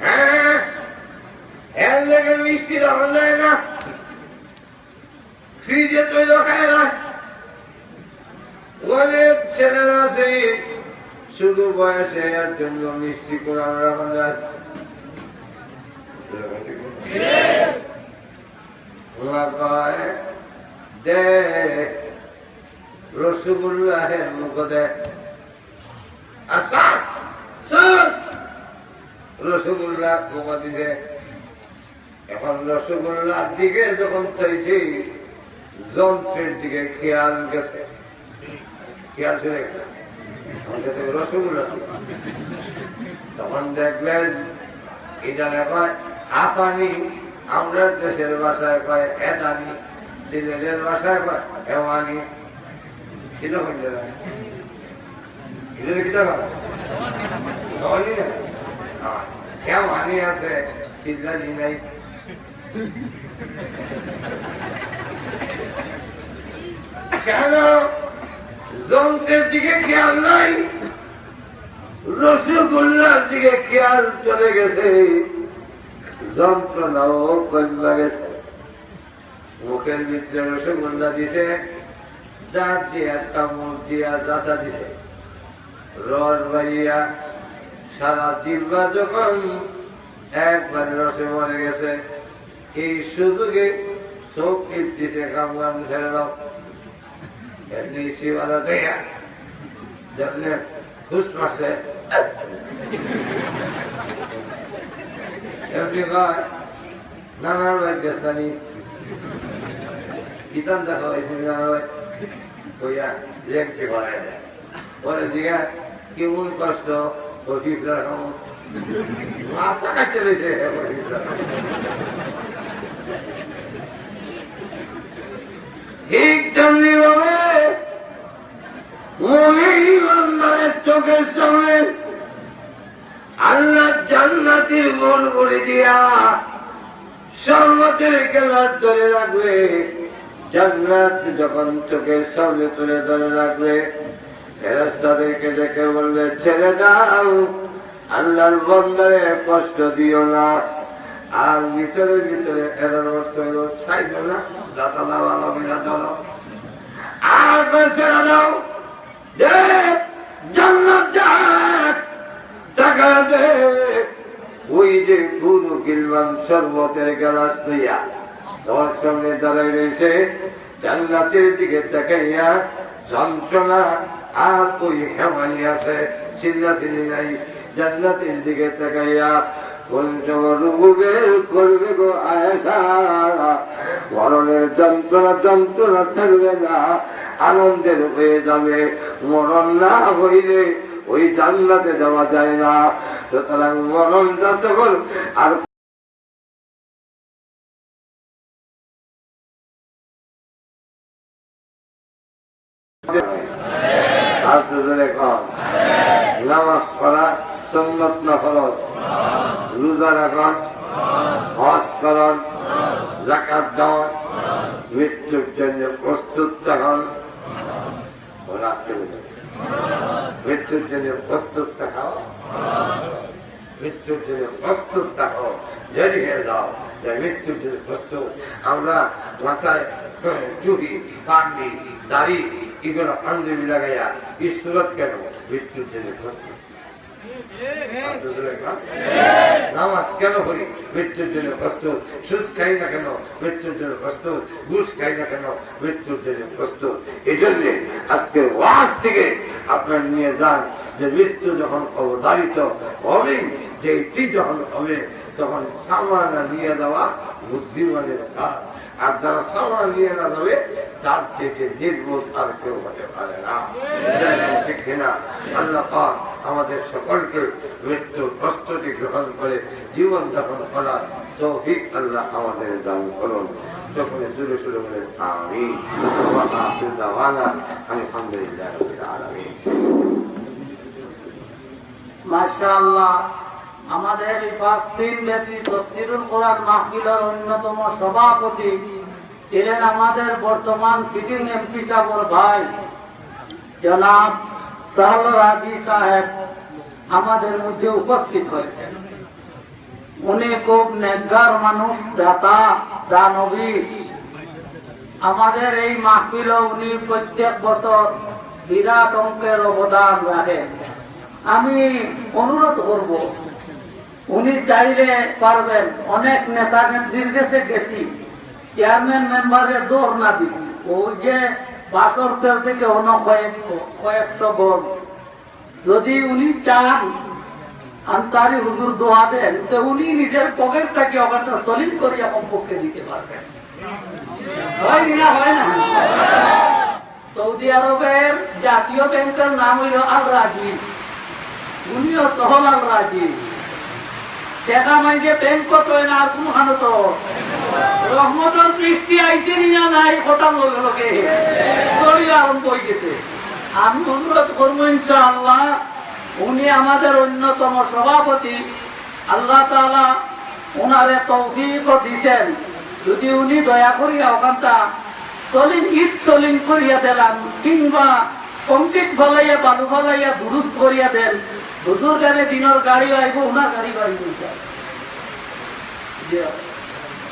হ্যাঁ, এর লেগে মিষ্টি যখন দেয় না, ফ্রিজে তৈরি খায় না। অনেক ছেলেরা আছে, শুধু বয়সে এর জন্য মিষ্টি কোরআন রাখা যায়। ওরা কয়, "দে, রসগোল্লা হে মুখ দে।" আর স্যার, স্যার, রসগোল্লা মুখ দিছে। এখন রসগোল্লার দিকে যখন চাইছি, যন্ত্রের দিকে খেয়াল গেছে। খেয়াল ছিল একটা। আমাদের তো রসগোল্লা ছিল। তখন দেখলেন, ইটালে কয় হাফানি, আমরা দেশের ভাষায় কয় এদানি, সিলেটের ভাষায় কয় হেওয়ানি। কিতা কইলে? ইটা কিতা কয়? হেওয়ানি না? হ্যাঁ, হেওয়ানি আছে, চিল্লা দি নাই। কেন? যন্ত্রের দিকে খেয়াল নাই, রসগোল্লার দিকে খেয়াল চলে গেছে, যন্ত্রণাও কমে গেছে। মুখের ভিতরে রসগোল্লা দিছে, দাঁত দিয়া কামড় দিয়া যাতা দিছে, রস বাইয়া সারা জিহ্বা যখন একবার রসে ভরে গেছে, এই সুযোগে চোখ টিপ দিছে, কাম কাম ছেড়ে দাও। এমনি শিবালা দেয়া, যেমনি হুশ মারছে, এমনি কয়, "নানার ভাই গেছ নানি?" কিতাব দেখা হয়েছে নানার ভাই, কইয়া লেখতে পারে না। পরে জিগা, "কেমন কষ্ট?" ও পিঁপড়ার কামড়। মাথা কাটতে রয়েছে, ও পিঁপড়ার কামড়। ঠিক তেমনি ভাবে মুমিন ইমানদারের চোখের সামনে আল্লাহ জান্নাতের বুলবুলি দিয়া শরবতের গ্লাস ধরে রাখবে। জান্নাত যখন চোখের সামনে তুলে ধরে রাখবে, ফেরেশতাদেরকে ডেকে বলবে, "ছেড়ে দাও, আল্লাহর বন্দারে কষ্ট দিও না।" আর ভিতরে ভিতরে এর অর্থ হলো, "চাইবো না, যাতা না ভালো মিলা ধরো।" আর কয়, "ছেড়ে দাও, দে, জান্নাত যাক, টাকা দে।" ওই যে গুরু গিলমান শরবতের গ্লাস লইয়া তোর সামনে দাঁড়াই রয়েছে, জান্নাতের দিকে তাকাইয়া যন্ত্রণা আর ওই হেমানি আছে, চিল্লা চিল্লি নাই, জান্নাতের দিকে তাকাইয়া কোন সময় রুবু বের করবে গো আয়েশা, মরণের যন্ত্রণা, যন্ত্রণা থাকবে না, আনন্দের হয়ে যাবে। মরণ না হইলে ওই জান্নাতে যাওয়া যায় না। সুতরাং মরণ যতক্ষণ আর আর তো জোরে কন। নামাজ পড়া সুন্নত না ফরজ? রোজা রাখা, হজ করা, যাকাত দেওয়া, মৃত্যুর জন্য প্রস্তুত থাকা। ও রাখতে বলে। মৃত্যুর জন্য প্রস্তুত থাকা। মৃত্যুর জন্য প্রস্তুত থাকো, রেডি হয়ে যাও যে মৃত্যুর জন্য প্রস্তুত। আমরা মাথায়, হ্যাঁ, চুড়ি, পাগড়ি, দাড়ি, এগুলো পাঞ্জাবি লাগাইয়া এই সুরত কেন? মৃত্যুর জন্য প্রস্তুত। নামাজ কেন পড়ি? মৃত্যুর জন্য প্রস্তুত। সুদ খাই না কেন? মৃত্যুর জন্য প্রস্তুত। ঘুষ খাই না কেন? মৃত্যুর জন্য প্রস্তুত। এই জন্য আজকের ওয়াজ থেকে আপনারা নিয়ে যান যে মৃত্যু যখন অবধারিত হবে, যেটি যখন হবে, তখন সামানা নিয়ে যাওয়া বুদ্ধিমানের কাজ। আর যারা সামানা নিয়ে না যাবে, তার থেকে নির্বোধ আর কেউ হতে পারে না। ঠিক কিনা? আল্লাহ পাক আমাদের সকলকে মৃত্যুর প্রস্তুতি গ্রহণ করে জীবন যাপন করার তৌফিক আল্লাহ আমাদের দান করুন। সকলে জোরে জোরে বলেন, আমিন। ওয়া আখিরু দাওয়ানা আলহামদুলিল্লাহি রাব্বিল আলামিন। মাশাআল্লাহ, আমাদের এই পাঁচ দিন ব্যাপী তফসিরুল কোরআন মাহফিলের অন্যতম সভাপতি ছিলেন আমাদের বর্তমান সিটিং এমপি সাহেবের ভাই জনাব সাহেল রাজি সাহেব আমাদের মধ্যে উপস্থিত হয়েছেন। উনি খুব নেককার মানুষ, দাতা, দানবীর। আমাদের এই মাহফিলও উনি প্রত্যেক বছর বিরাট অঙ্কের অবদান রাখেন। আমি অনুরোধ করব, উনি চাইলে পারবেন, অনেক নেতা নেত্রীর কাছে গেছি, চেয়ারম্যান মেম্বারের দৌড় না দিছি, ওই যে বাসর তেল থেকে অন্য কয়েক কয়েকশো গজ, যদি উনি চান আনসারি হুজুর দোয়া দেন, তো উনি নিজের পকেট থেকে ওখানটা সলিম করিয়া কমপক্ষে দিতে পারবেন। হয় কি না? হয় না? সৌদি আরবের জাতীয় ব্যাংকের নাম হইল আল রাজি, উনিও সহল আল রাজি। টেকা মাইজে ব্যাংক তো না, আর কোন খানো তো রহমতের বৃষ্টি আইছে নি না নাই, কথা লগে লগে দড়ি আরম্ভ হয়ে গেছে। আমি অনুরোধ করবো ইনশাআল্লাহ, উনি আমাদের অন্যতম সভাপতি, আল্লাহ তাআলা ওনারে তৌফিকও দিছেন, যদি উনি দয়া করিয়া ওখানটা সলিং, ইট সলিং করিয়া দিলাম, কিংবা কংক্রিট ফালাইয়া, বালু ফালাইয়া দুরুস্ত করিয়া দেন, হুজুর গাড়ি দিনের গাড়ি আইব, ওনার গাড়ি বাড়ি নিয়ে যাবে। জি।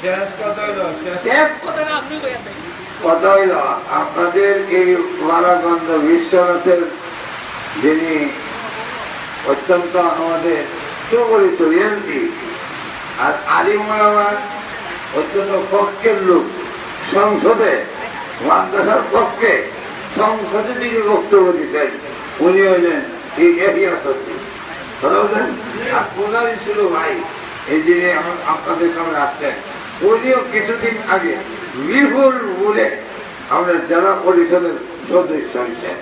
শেষ কথা হইল, শেষ শেষ কথা না, আপনি কইয়া দেন। কথা হইল, আপনাদের এই মারাগঞ্জ বিশ্বনাথের যিনি অত্যন্ত আমাদের সুপরিচিত এমপি, আর আলিম ওলামা অত্যন্ত পক্ষের লোক, সংসদে মাদ্রাসার পক্ষে সংসদে যিনি বক্তব্য দিচ্ছেন, উনি হইলেন এই এরিয়া সচিব। কথা বুঝলেন? আর ওনারই ছিল ভাই, এই যে এখন আপনাদের সামনে আসছেন, উনিও কিছুদিন আগে বিপুল মূল্যে আমরা জেলা পরিষদের সদস্য হয়েছেন।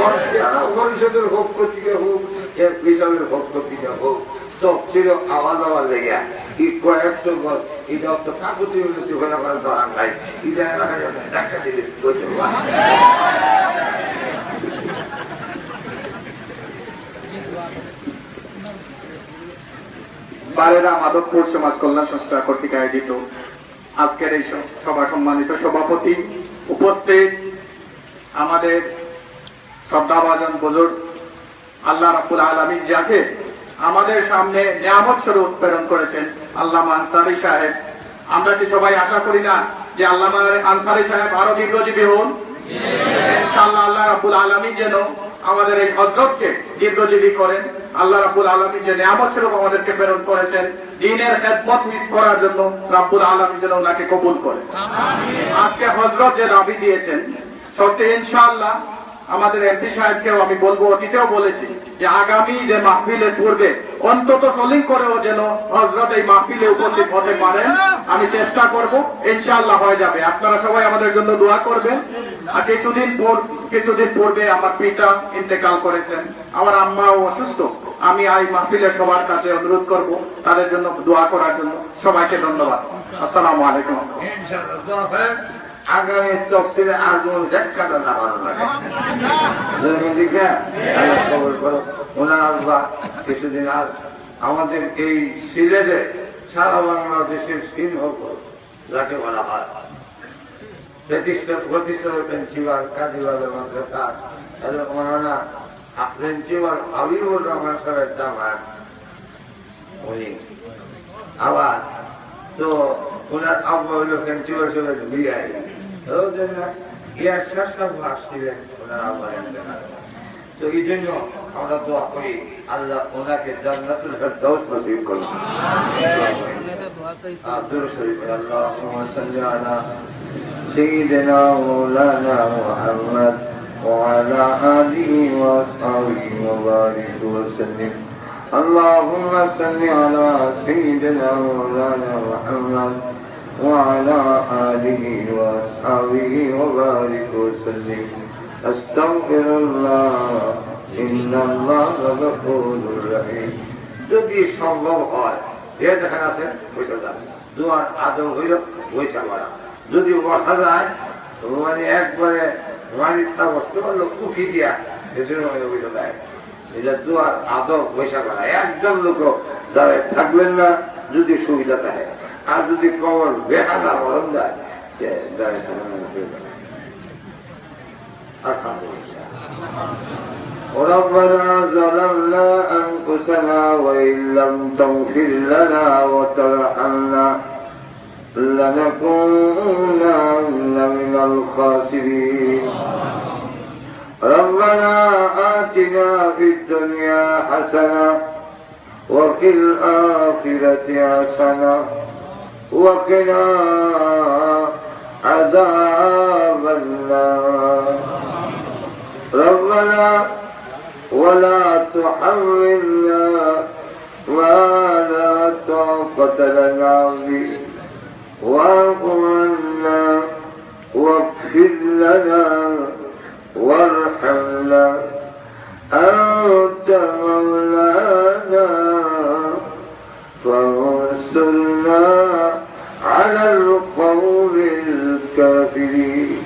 ওর জেলা পরিষদের পক্ষ থেকে হোক, এর হিসাবের পক্ষ থেকে হোক, তফসিরও আওয়াজ আওয়াজ লেগে এই কয়েকশো গজ, এটা তো কাকুতি মিনতি করে আমার দরকার নাই। এটা এলাকায় ধাক্কা দিলে বুঝতে পারবো। বারেরা মাধবপুর সমাজ কল্যাণ সংস্থা কর্তৃক আয়োজিত আজকের এই স-, সভা সম্মানিত সভাপতি, উপস্থিত আমাদের শ্রদ্ধাভাজন বুজুর্গ, আল্লাহ রাব্বুল আলামিন যাকে আমাদের সামনে নিয়ামত স্বরূপ প্রেরণ করেছেন, আল্লামা আনসারী সাহেব, আমরা কি সবাই আশা করি না যে আল্লামা আনসারী সাহেব আরো দীর্ঘজীবী হন? ইনশাআল্লাহ, আল্লাহ রাব্বুল আলামিন যেন আমাদের এই হযরতকে দীর্ঘজীবী করেন। আল্লাহ রাব্বুল আলামিন যে নিয়ামত স্বরূপ আমাদেরকে প্রেরণ করেছেন দ্বীনের খেদমত করার জন্য, রাব্বুল আলামিন যেন ওনাকে কবুল করেন। আজকে হযরত যে দাবি দিয়েছেন, সত্যি ইনশাআল্লাহ আমাদের এমপি সাহেবকেও আমি বলবো, অতীতেও বলেছি যে আগামী যে মাহফিলের পূর্বে অন্তত সলিং করেও যেন হযরত এই মাহফিলে উপস্থিত হতে পারেন। আমি চেষ্টা করব, ইনশাআল্লাহ হয়ে যাবে। আপনারা সবাই আমাদের জন্য দোয়া করবেন। আর কিছুদিন পর, কিছুদিন পূর্বে আমার পিতা ইন্তেকাল করেছেন, আমার আম্মাও অসুস্থ। আমি এই মাহফিলে সবার কাছে অনুরোধ করব তাদের জন্য দোয়া করার জন্য। সবাইকে ধন্যবাদ। আসসালামু আলাইকুম। ইনশাআল্লাহ, দোয়া করেন। আগামী তফসিরে আর কোনো ব্যাখ্যা না ভালো লাগে। জনগণ ঠিক না? আল্লাহ কবুল করো। ওনার আল্লাহ কিছুদিন আর আমাদের এই সিলেটে সারা বাংলাদেশের সিংহ যাকে বলা হয়, প্রতিষ্ঠা, প্রতিষ্ঠাতা প্রিন্সিপাল কাজী বাজার মাদ্রাসা, হযরত মাওলানা প্রিন্সিপাল হাবিবুর রহমান সাহেবের দামাত উনি। আবার তো ওনার আব্বা হইল প্রিন্সিপাল সাহেবের বিআই। ওই জন্য ইয়ার সাহেব আসছিলেন ওনার আব্বার ইন্তেকাল। তো এই জন্য আমরা দোয়া করি, আল্লাহ ওনাকে জান্নাতুল ফেরদাউস নসিব করুন। আর দুরূদ শরীফ পড়ি, اللهم صل على سيدنا مولانا محمد وعلى آله وأصحابه وبارك وسلم. اللهم صل على سيدنا مولانا محمد وعلى آله وأصحابه وبارك وسلم. أستغفر الله، إن الله غفور رحيم. যদি সম্ভব হয়, যে যেখানে আছেন, বসে যান। দোয়ার আদব হইল বসে পড়া। যদি বসা যায়, তো মানে একবারে মাটির অবস্থা হলো উঠি দিয়া, সেজন্য মানে বসে যায়। এটা দোয়ার আদব বসে পড়া। একজন লোক দাঁড়ায় থাকবেন না, যদি সুবিধা থাকে। আর যদি কবর বেহালা হরম যায়, যে দাঁড়ায় থাকবেন না, সুবিধা নাই। الحمد لله. ربنا ظلمنا أنفسنا وإن لم تغفر لنا وترحمنا لنكونن من الخاسرين. ربنا آتنا في الدنيا حسنة وفي الآخرة حسنة وقنا عذاب النار. ربنا ولا تحملنا ما لا طاقة لنا به واعف عنا واغفر لنا وارحمنا أنت مولانا فانصرنا على القوم الكافرين.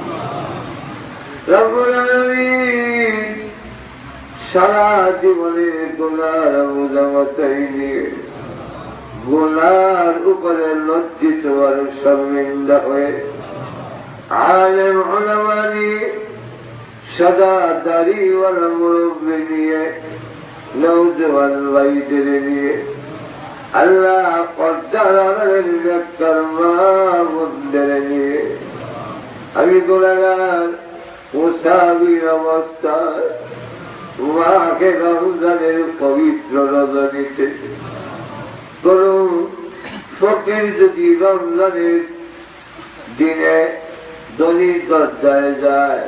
رب العالمين، সারা জীবনের গুনার বোঝা মাথায় নিয়ে, গুনার উপরে লজ্জিত আর শর্মিন্দা হয়ে, আলেম ওলামা নিয়ে, সাদা দাড়িওয়ালা মুরব্বি নিয়ে, নওজোয়ান ভাইদের নিয়ে, আল্লাহ পর্দার আড়ালের নেককার মা বোনদের নিয়ে, আমি গুনাহগার মুসাফির অবস্থায় মাহে রমজানের পবিত্র রজনীতে কোনো ফকির যদি রমজানের দিনে ধনীর দরজায় যায়,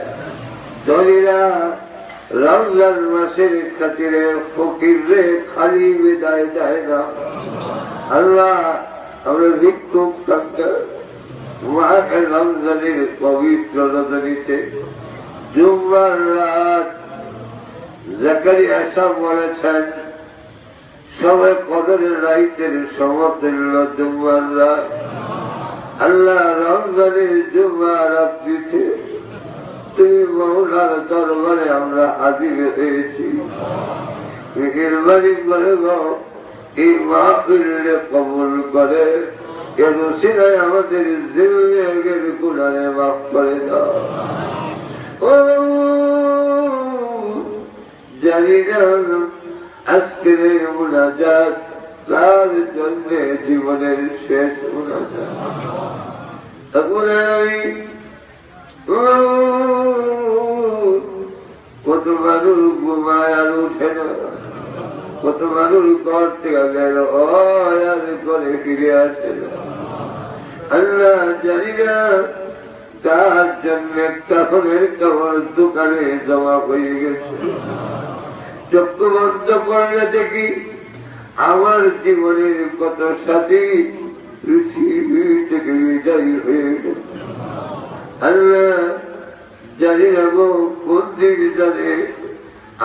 ধনীরা রমজান মাসের খাতিরে ফকিররে খালি বিদায় দেয় না। আল্লাহ, আমরা ভিক্ষুক থাকতে মাহে রমজানের পবিত্র রজনীতে জুম্মার রাত জাকারিয়া সাহেব বলেছেন, সবে কদরের রাইতের সমতুল্য জুম্মার রাত। আল্লাহ, রমজানের জুম্মার রাত্রিতে তুমি মওলার দরবারে আমরা হাজির হয়েছি। মেহেরবানি করে গো, এই মাহফিলকে কবুল করে, এর উসিলায় আমাদের জিন্দেগির গুনাহে মাফ করে দাও। ও জানি না আজকের এই মুনাজাত কার জন্য জীবনের শেষ মুনাজাত। তখন আমি, ও, কত মানুষ ঘুমায় আর উঠে না, কত মানুষ ঘর থেকে বের হয় আর ঘরে ফিরে আসে না। আল্লাহ, জানি না তার জন্য কাফনের কাপড় দোকানে জমা হয়ে গেছে। চক্ষু বন্ধ করলে দেখি আমার জীবনের কত সাথী পৃথিবী থেকে বিদায় হয়ে গেছে। আল্লাহ, জানি না গো, কোন দিন জানে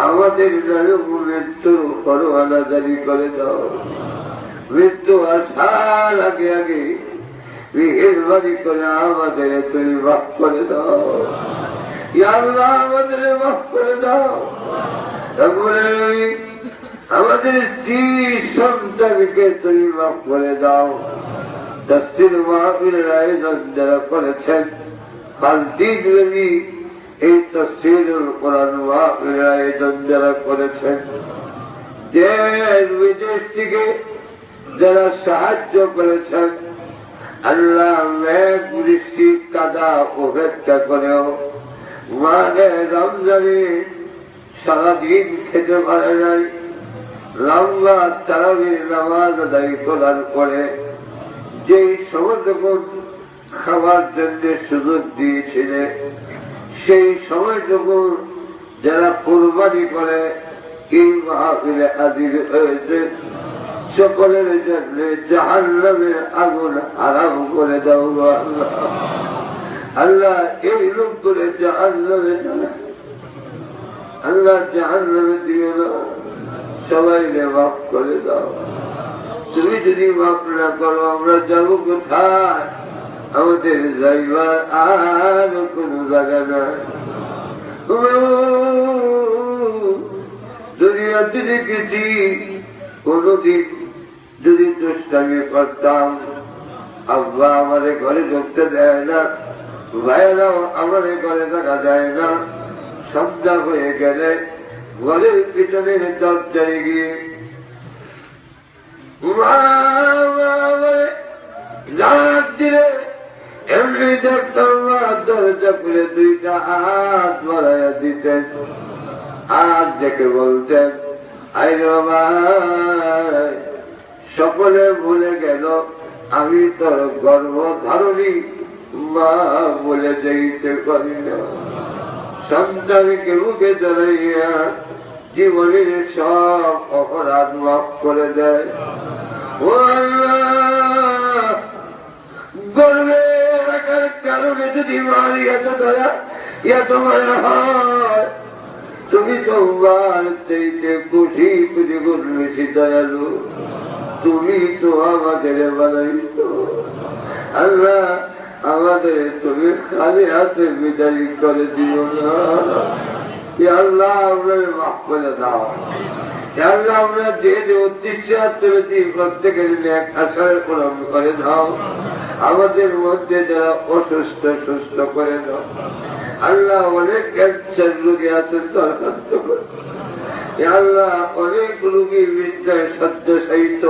আমাদের জন্য মৃত্যুর পরোয়ানা জারি করে দাও। মৃত্যু আসার আগে আগে মেহেরবানি করে আমাদের তুমি মাফ করে দাও। ইয়া আল্লাহ, আমাদের মাফ করে দাও। রব্বুল আলামিন, আমাদের স্ত্রী সন্তানকে তুমি মাফ করে দাও। তাফসীর মাহফিলের আয়োজন যারা করেছেন, পাঁচ দিন ব্যাপী এই তাফসীরুল কোরআন মাহফিলের আয়োজন যারা করেছেন, দেশ বিদেশ থেকে যারা সাহায্য করেছেন, আল্লাহ, মেঘ বৃষ্টি কাদা উপেক্ষা করেও মাহে রমজানে সারাদিন খেতে পারে নাই, লম্বা তারাবির নামাজ আদায় করার পরে যেই সময়টুকু খাওয়ার জন্য সুযোগ দিয়েছিলে, সেই সময়টুকু যারা কুরবানি করে এই মাহফিলে হাজির হয়েছে, সকলের জন্য জাহান্নামের আগুন হারাম করে দাও গো আল্লাহ। আল্লাহ, এই লোকগুলো জাহান্নামে যাবে। আল্লাহ, জাহান্নামে দিও না, সবাইকে মাফ করে দাও। তুমি যদি মাফ না করো, আমরা যাবো কোথায়? আমাদের যাইবার আর কোনো জায়গা নাই। ও, দুনিয়াতে দেখেছি, কোনোদিন যদি দুষ্টামি করতাম, আব্বা আমারে ঘরে ঢুকতে দেয় না, ভাইয়েরাও আমারে ঘরে রাখা যায় না। সন্ধ্যা হয়ে গেলে ঘরের পিছনের দরজায় গিয়ে মা, মা বলে ডাক দিলে, এমনি দেখতাম মা দরজা খুলে দুইটা হাত বাড়াইয়া দিতেন, আর ডেকে বলতেন, "আয় রে বাবা।" সকলে ভুলে গেল, আমি তোর গর্ভধারিণী মা বলে যাইতে পারি না। সন্তানকে বুকে জড়াইয়া জীবনের সব অপরাধ মাফ করে দেয়। ও আল্লাহ, গর্ভে রাখার কারণে যদি মার এত দয়া, এত মায়া হয়, তুমি তো মার চাইতে কোটি কোটি গুণ বেশি দয়ালু। তুমি তো আমাদের বানাইছো। আল্লাহ, আমাদের তুমি খালি হাতে বিদায় করে দিও না। ইয়া আল্লাহ, আমরারে মাফ করে দাও। ইয়া আল্লাহ, আমরা যে যে উদ্দেশ্যে আজ চলেছি, প্রত্যেকের নেক আশায় পূরণ করে দাও। আমাদের মধ্যে যারা অসুস্থ, সুস্থ করে দাও। আল্লাহ, অনেক ক্যান্সার রোগী আছেন, দরখাস্ত করে। ইয়া আল্লাহ, অনেক রোগী বিদ্যায় শয্যাশায়িত।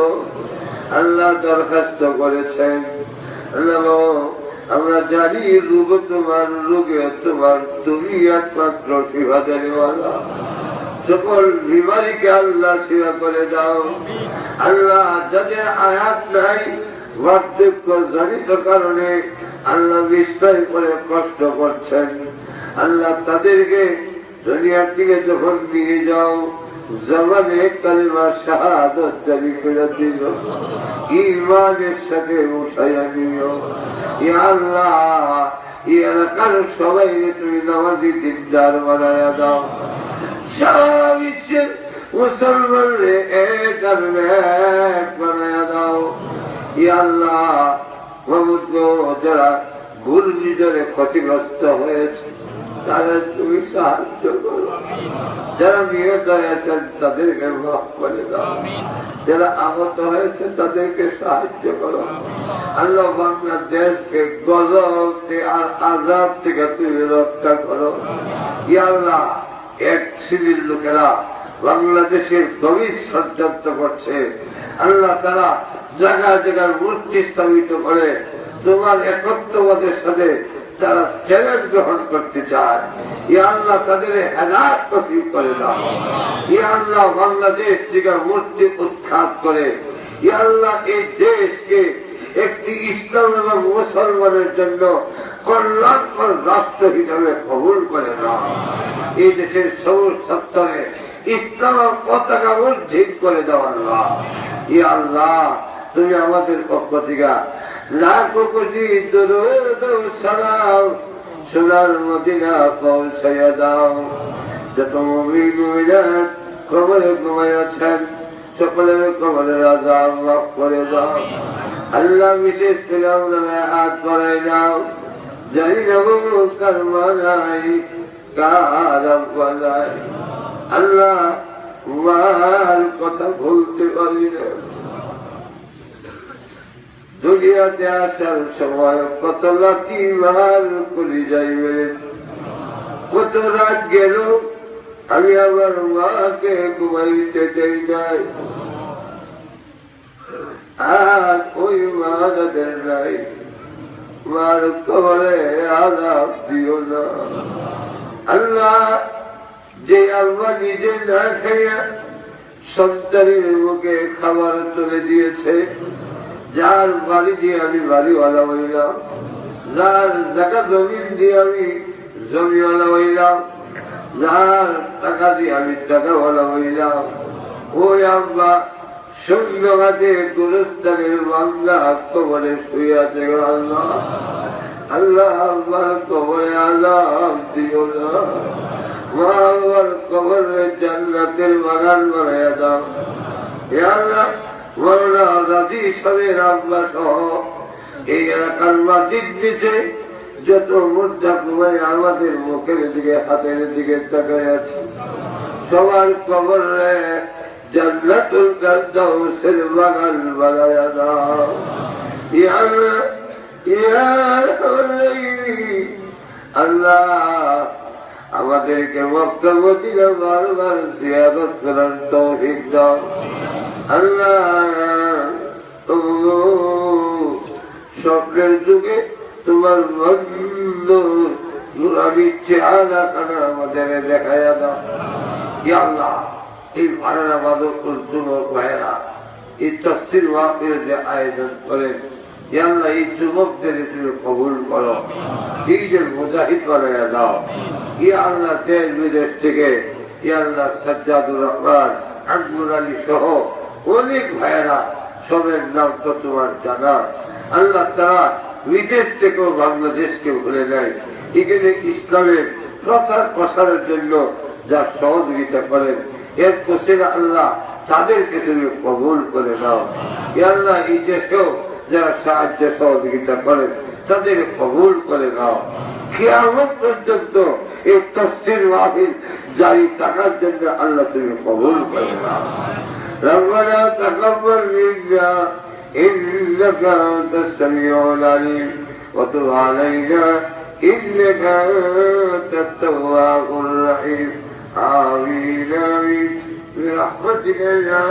আল্লাহ, দরখাস্ত করেছেন। আল্লাহ, আমরা জানি রোগ তোমার, রোগে তোমার, তুমি একমাত্র শিফা দেনেওয়ালা। সকল বিমারিকে আল্লাহ শিফা করে দাও। আল্লাহ, যাদের আয়াত নাই, বার্ধক্য জনিত কারণে আল্লাহ বিস্তারিত করে কষ্ট করছেন, আল্লাহ তাদেরকে দুনিয়া থেকে যখন নিয়ে যাও, জবানে কালিমা শাহাদত জারি করে দিও, ইমানের সাথে উঠাইয়া নিও। ইয়া আল্লাহ, এই এলাকার সবাইকে তুমি নামাজি দিনদার বানাইয়া দাও। সারা বিশ্বের মুসলমানরে এক আর এক বানাইয়া দাও। ইয়া আল্লাহ, মাবুদ গো, যারা ঘূর্ণিঝড়ে ক্ষতিগ্রস্ত হয়েছে, তাদের তুমি সাহায্য করো। যারা নিহত হয়েছেন, তাদেরকে মাফ করে দাও। যারা আহত হয়েছে, তাদেরকে সাহায্য করো। আল্লাহ, বাংলাদেশকে গজব থে-, আর আযাব থেকে তুমি রক্ষা করো। ইয়া আল্লাহ, এক শ্রেণীর লোকেরা বাংলাদেশের গভীর ষড়যন্ত্র করছে। আল্লাহ, তারা জায়গা জায়গার মূর্তি স্থাপিত করে তোমার একত্ববাদের সাথে তারা চ্যালেঞ্জ গ্রহণ করতে চায়। ইয়া আল্লাহ, তাদের হেদায়েত নসিব করে দাও। ইয়া আল্লাহ, বাংলাদেশ থেকে মূর্তি উৎখাত করে, ইয়া আল্লাহ, এই দেশকে একটি ইসলাম এবং মুসলমানের জন্য কল্যাণকর রাষ্ট্র হিসাবে কবুল করে নাও। এই দেশের সবুজ সত্তরে ইসলামের পতাকা উড্ডীন করে দাও আল্লাহ। ইয়া আল্লাহ, তুমি আমাদের পক্ষ থেকে লাখো কোটি দরুদ ও সালাম সোনার মদিনা পৌঁছাইয়া দাও। যত মুমিন মুমিনাত কবরে ঘুমাই আছেন, সকলের কবরের আযাব মাফ করে দাও। আল্লাহ, বিশেষ করে আমরা হাত বাড়াই দাও, জানি না গো কার মা নাই, কার আব্বা নাই। আল্লাহ, মার কথা ভুলতে পারি না। দুনিয়াতে আসার সময় কত লাথি মার কলিজায় মেরেছে, কত রাত গেল আমি আমার মাকে ঘুমাইতে দেই নাই। আর ওই মা যাদের নাই, মার কবরে আযাব দিও না আল্লাহ। যে আল্লাহ নিজে না খাইয়া সন্তানের মুখে খাবার তুলে দিয়েছে, যার বাড়ি দিয়া আমি বাড়িওয়ালা হইলাম, যার জায়গা জমিন দিয়া আমি জমিওয়ালা হইলাম, যার টাকা দিয়া আমি টাকাওয়ালা হইলাম, ওই আল্লাহ শূন্য হাতে গুরুস্থানের বান্দা কবরে শুয়ে আছে গো আল্লাহ। আল্লাহ, আমার কবরে আযাব দিও না। মা বাবার কবরে জান্নাতের বাগান বানাইয়া দাও। ইয়া আল্লাহ, মৌলানা রাজি সাহেবের আব্বা সহ এই এলাকার মাটির নিচে যত মুর্দা ঘুমায় আমাদের মুখের দিকে, হাতের দিকে তাকায় আছে, সবার কবরে জান্নাতুল ফেরদাউসের বাগান বানায়া দাও। ইয়া আল্লাহ, ইয়া আল্লাহ, আল্লাহ, আমাদেরকে মক্কা মদিনা বারবার জিয়ারত করার তৌফিক দাও। আল্লাহ, ও, স্বপ্নের যুগে তোমার বন্ধুর নুরানি চেহারাখানা আমাদের দেখাইয়া দাও। ইয়া আল্লাহ, এই পাড়ার আমাদের যুবক ভাইরা এই তফসির মাহফিল যে আয়োজন করেন, ইয়া আল্লাহ, এই যুবকদের তুমি কবুল করো, এই যে মুজাহিদ বানাইয়া দাও। ইয়া আল্লাহ, দেশ বিদেশ থেকে, ইয়া আল্লাহ, সাজ্জাদুর রহমান, আকবর আলী সহ অনেক ভাইয়েরা, সবের নাম তো তোমার জানা। আল্লাহ, তারা বিদেশ থেকেও বাংলাদেশকে ভুলে নাই, এখানে ইসলামের প্রচার প্রসারের জন্য যা সহযোগিতা করেন, এর ওসিলা আল্লাহ, তাদেরকে তুমি কবুল করে নাও। ইয়া আল্লাহ, এই দেশেও যারা সাহায্য সহযোগিতা করেন, তাদের কবুল করে নাও। কিয়ামত পর্যন্ত এই তফসির মাহফিল জারি থাকার জন্য আল্লাহ, তুমি কবুল করে নাও। ربنا تقبل منا إنك أنت السميع العليم وتب علينا إنك أنت التواب الرحيم. آمين، آمين. برحمتك يا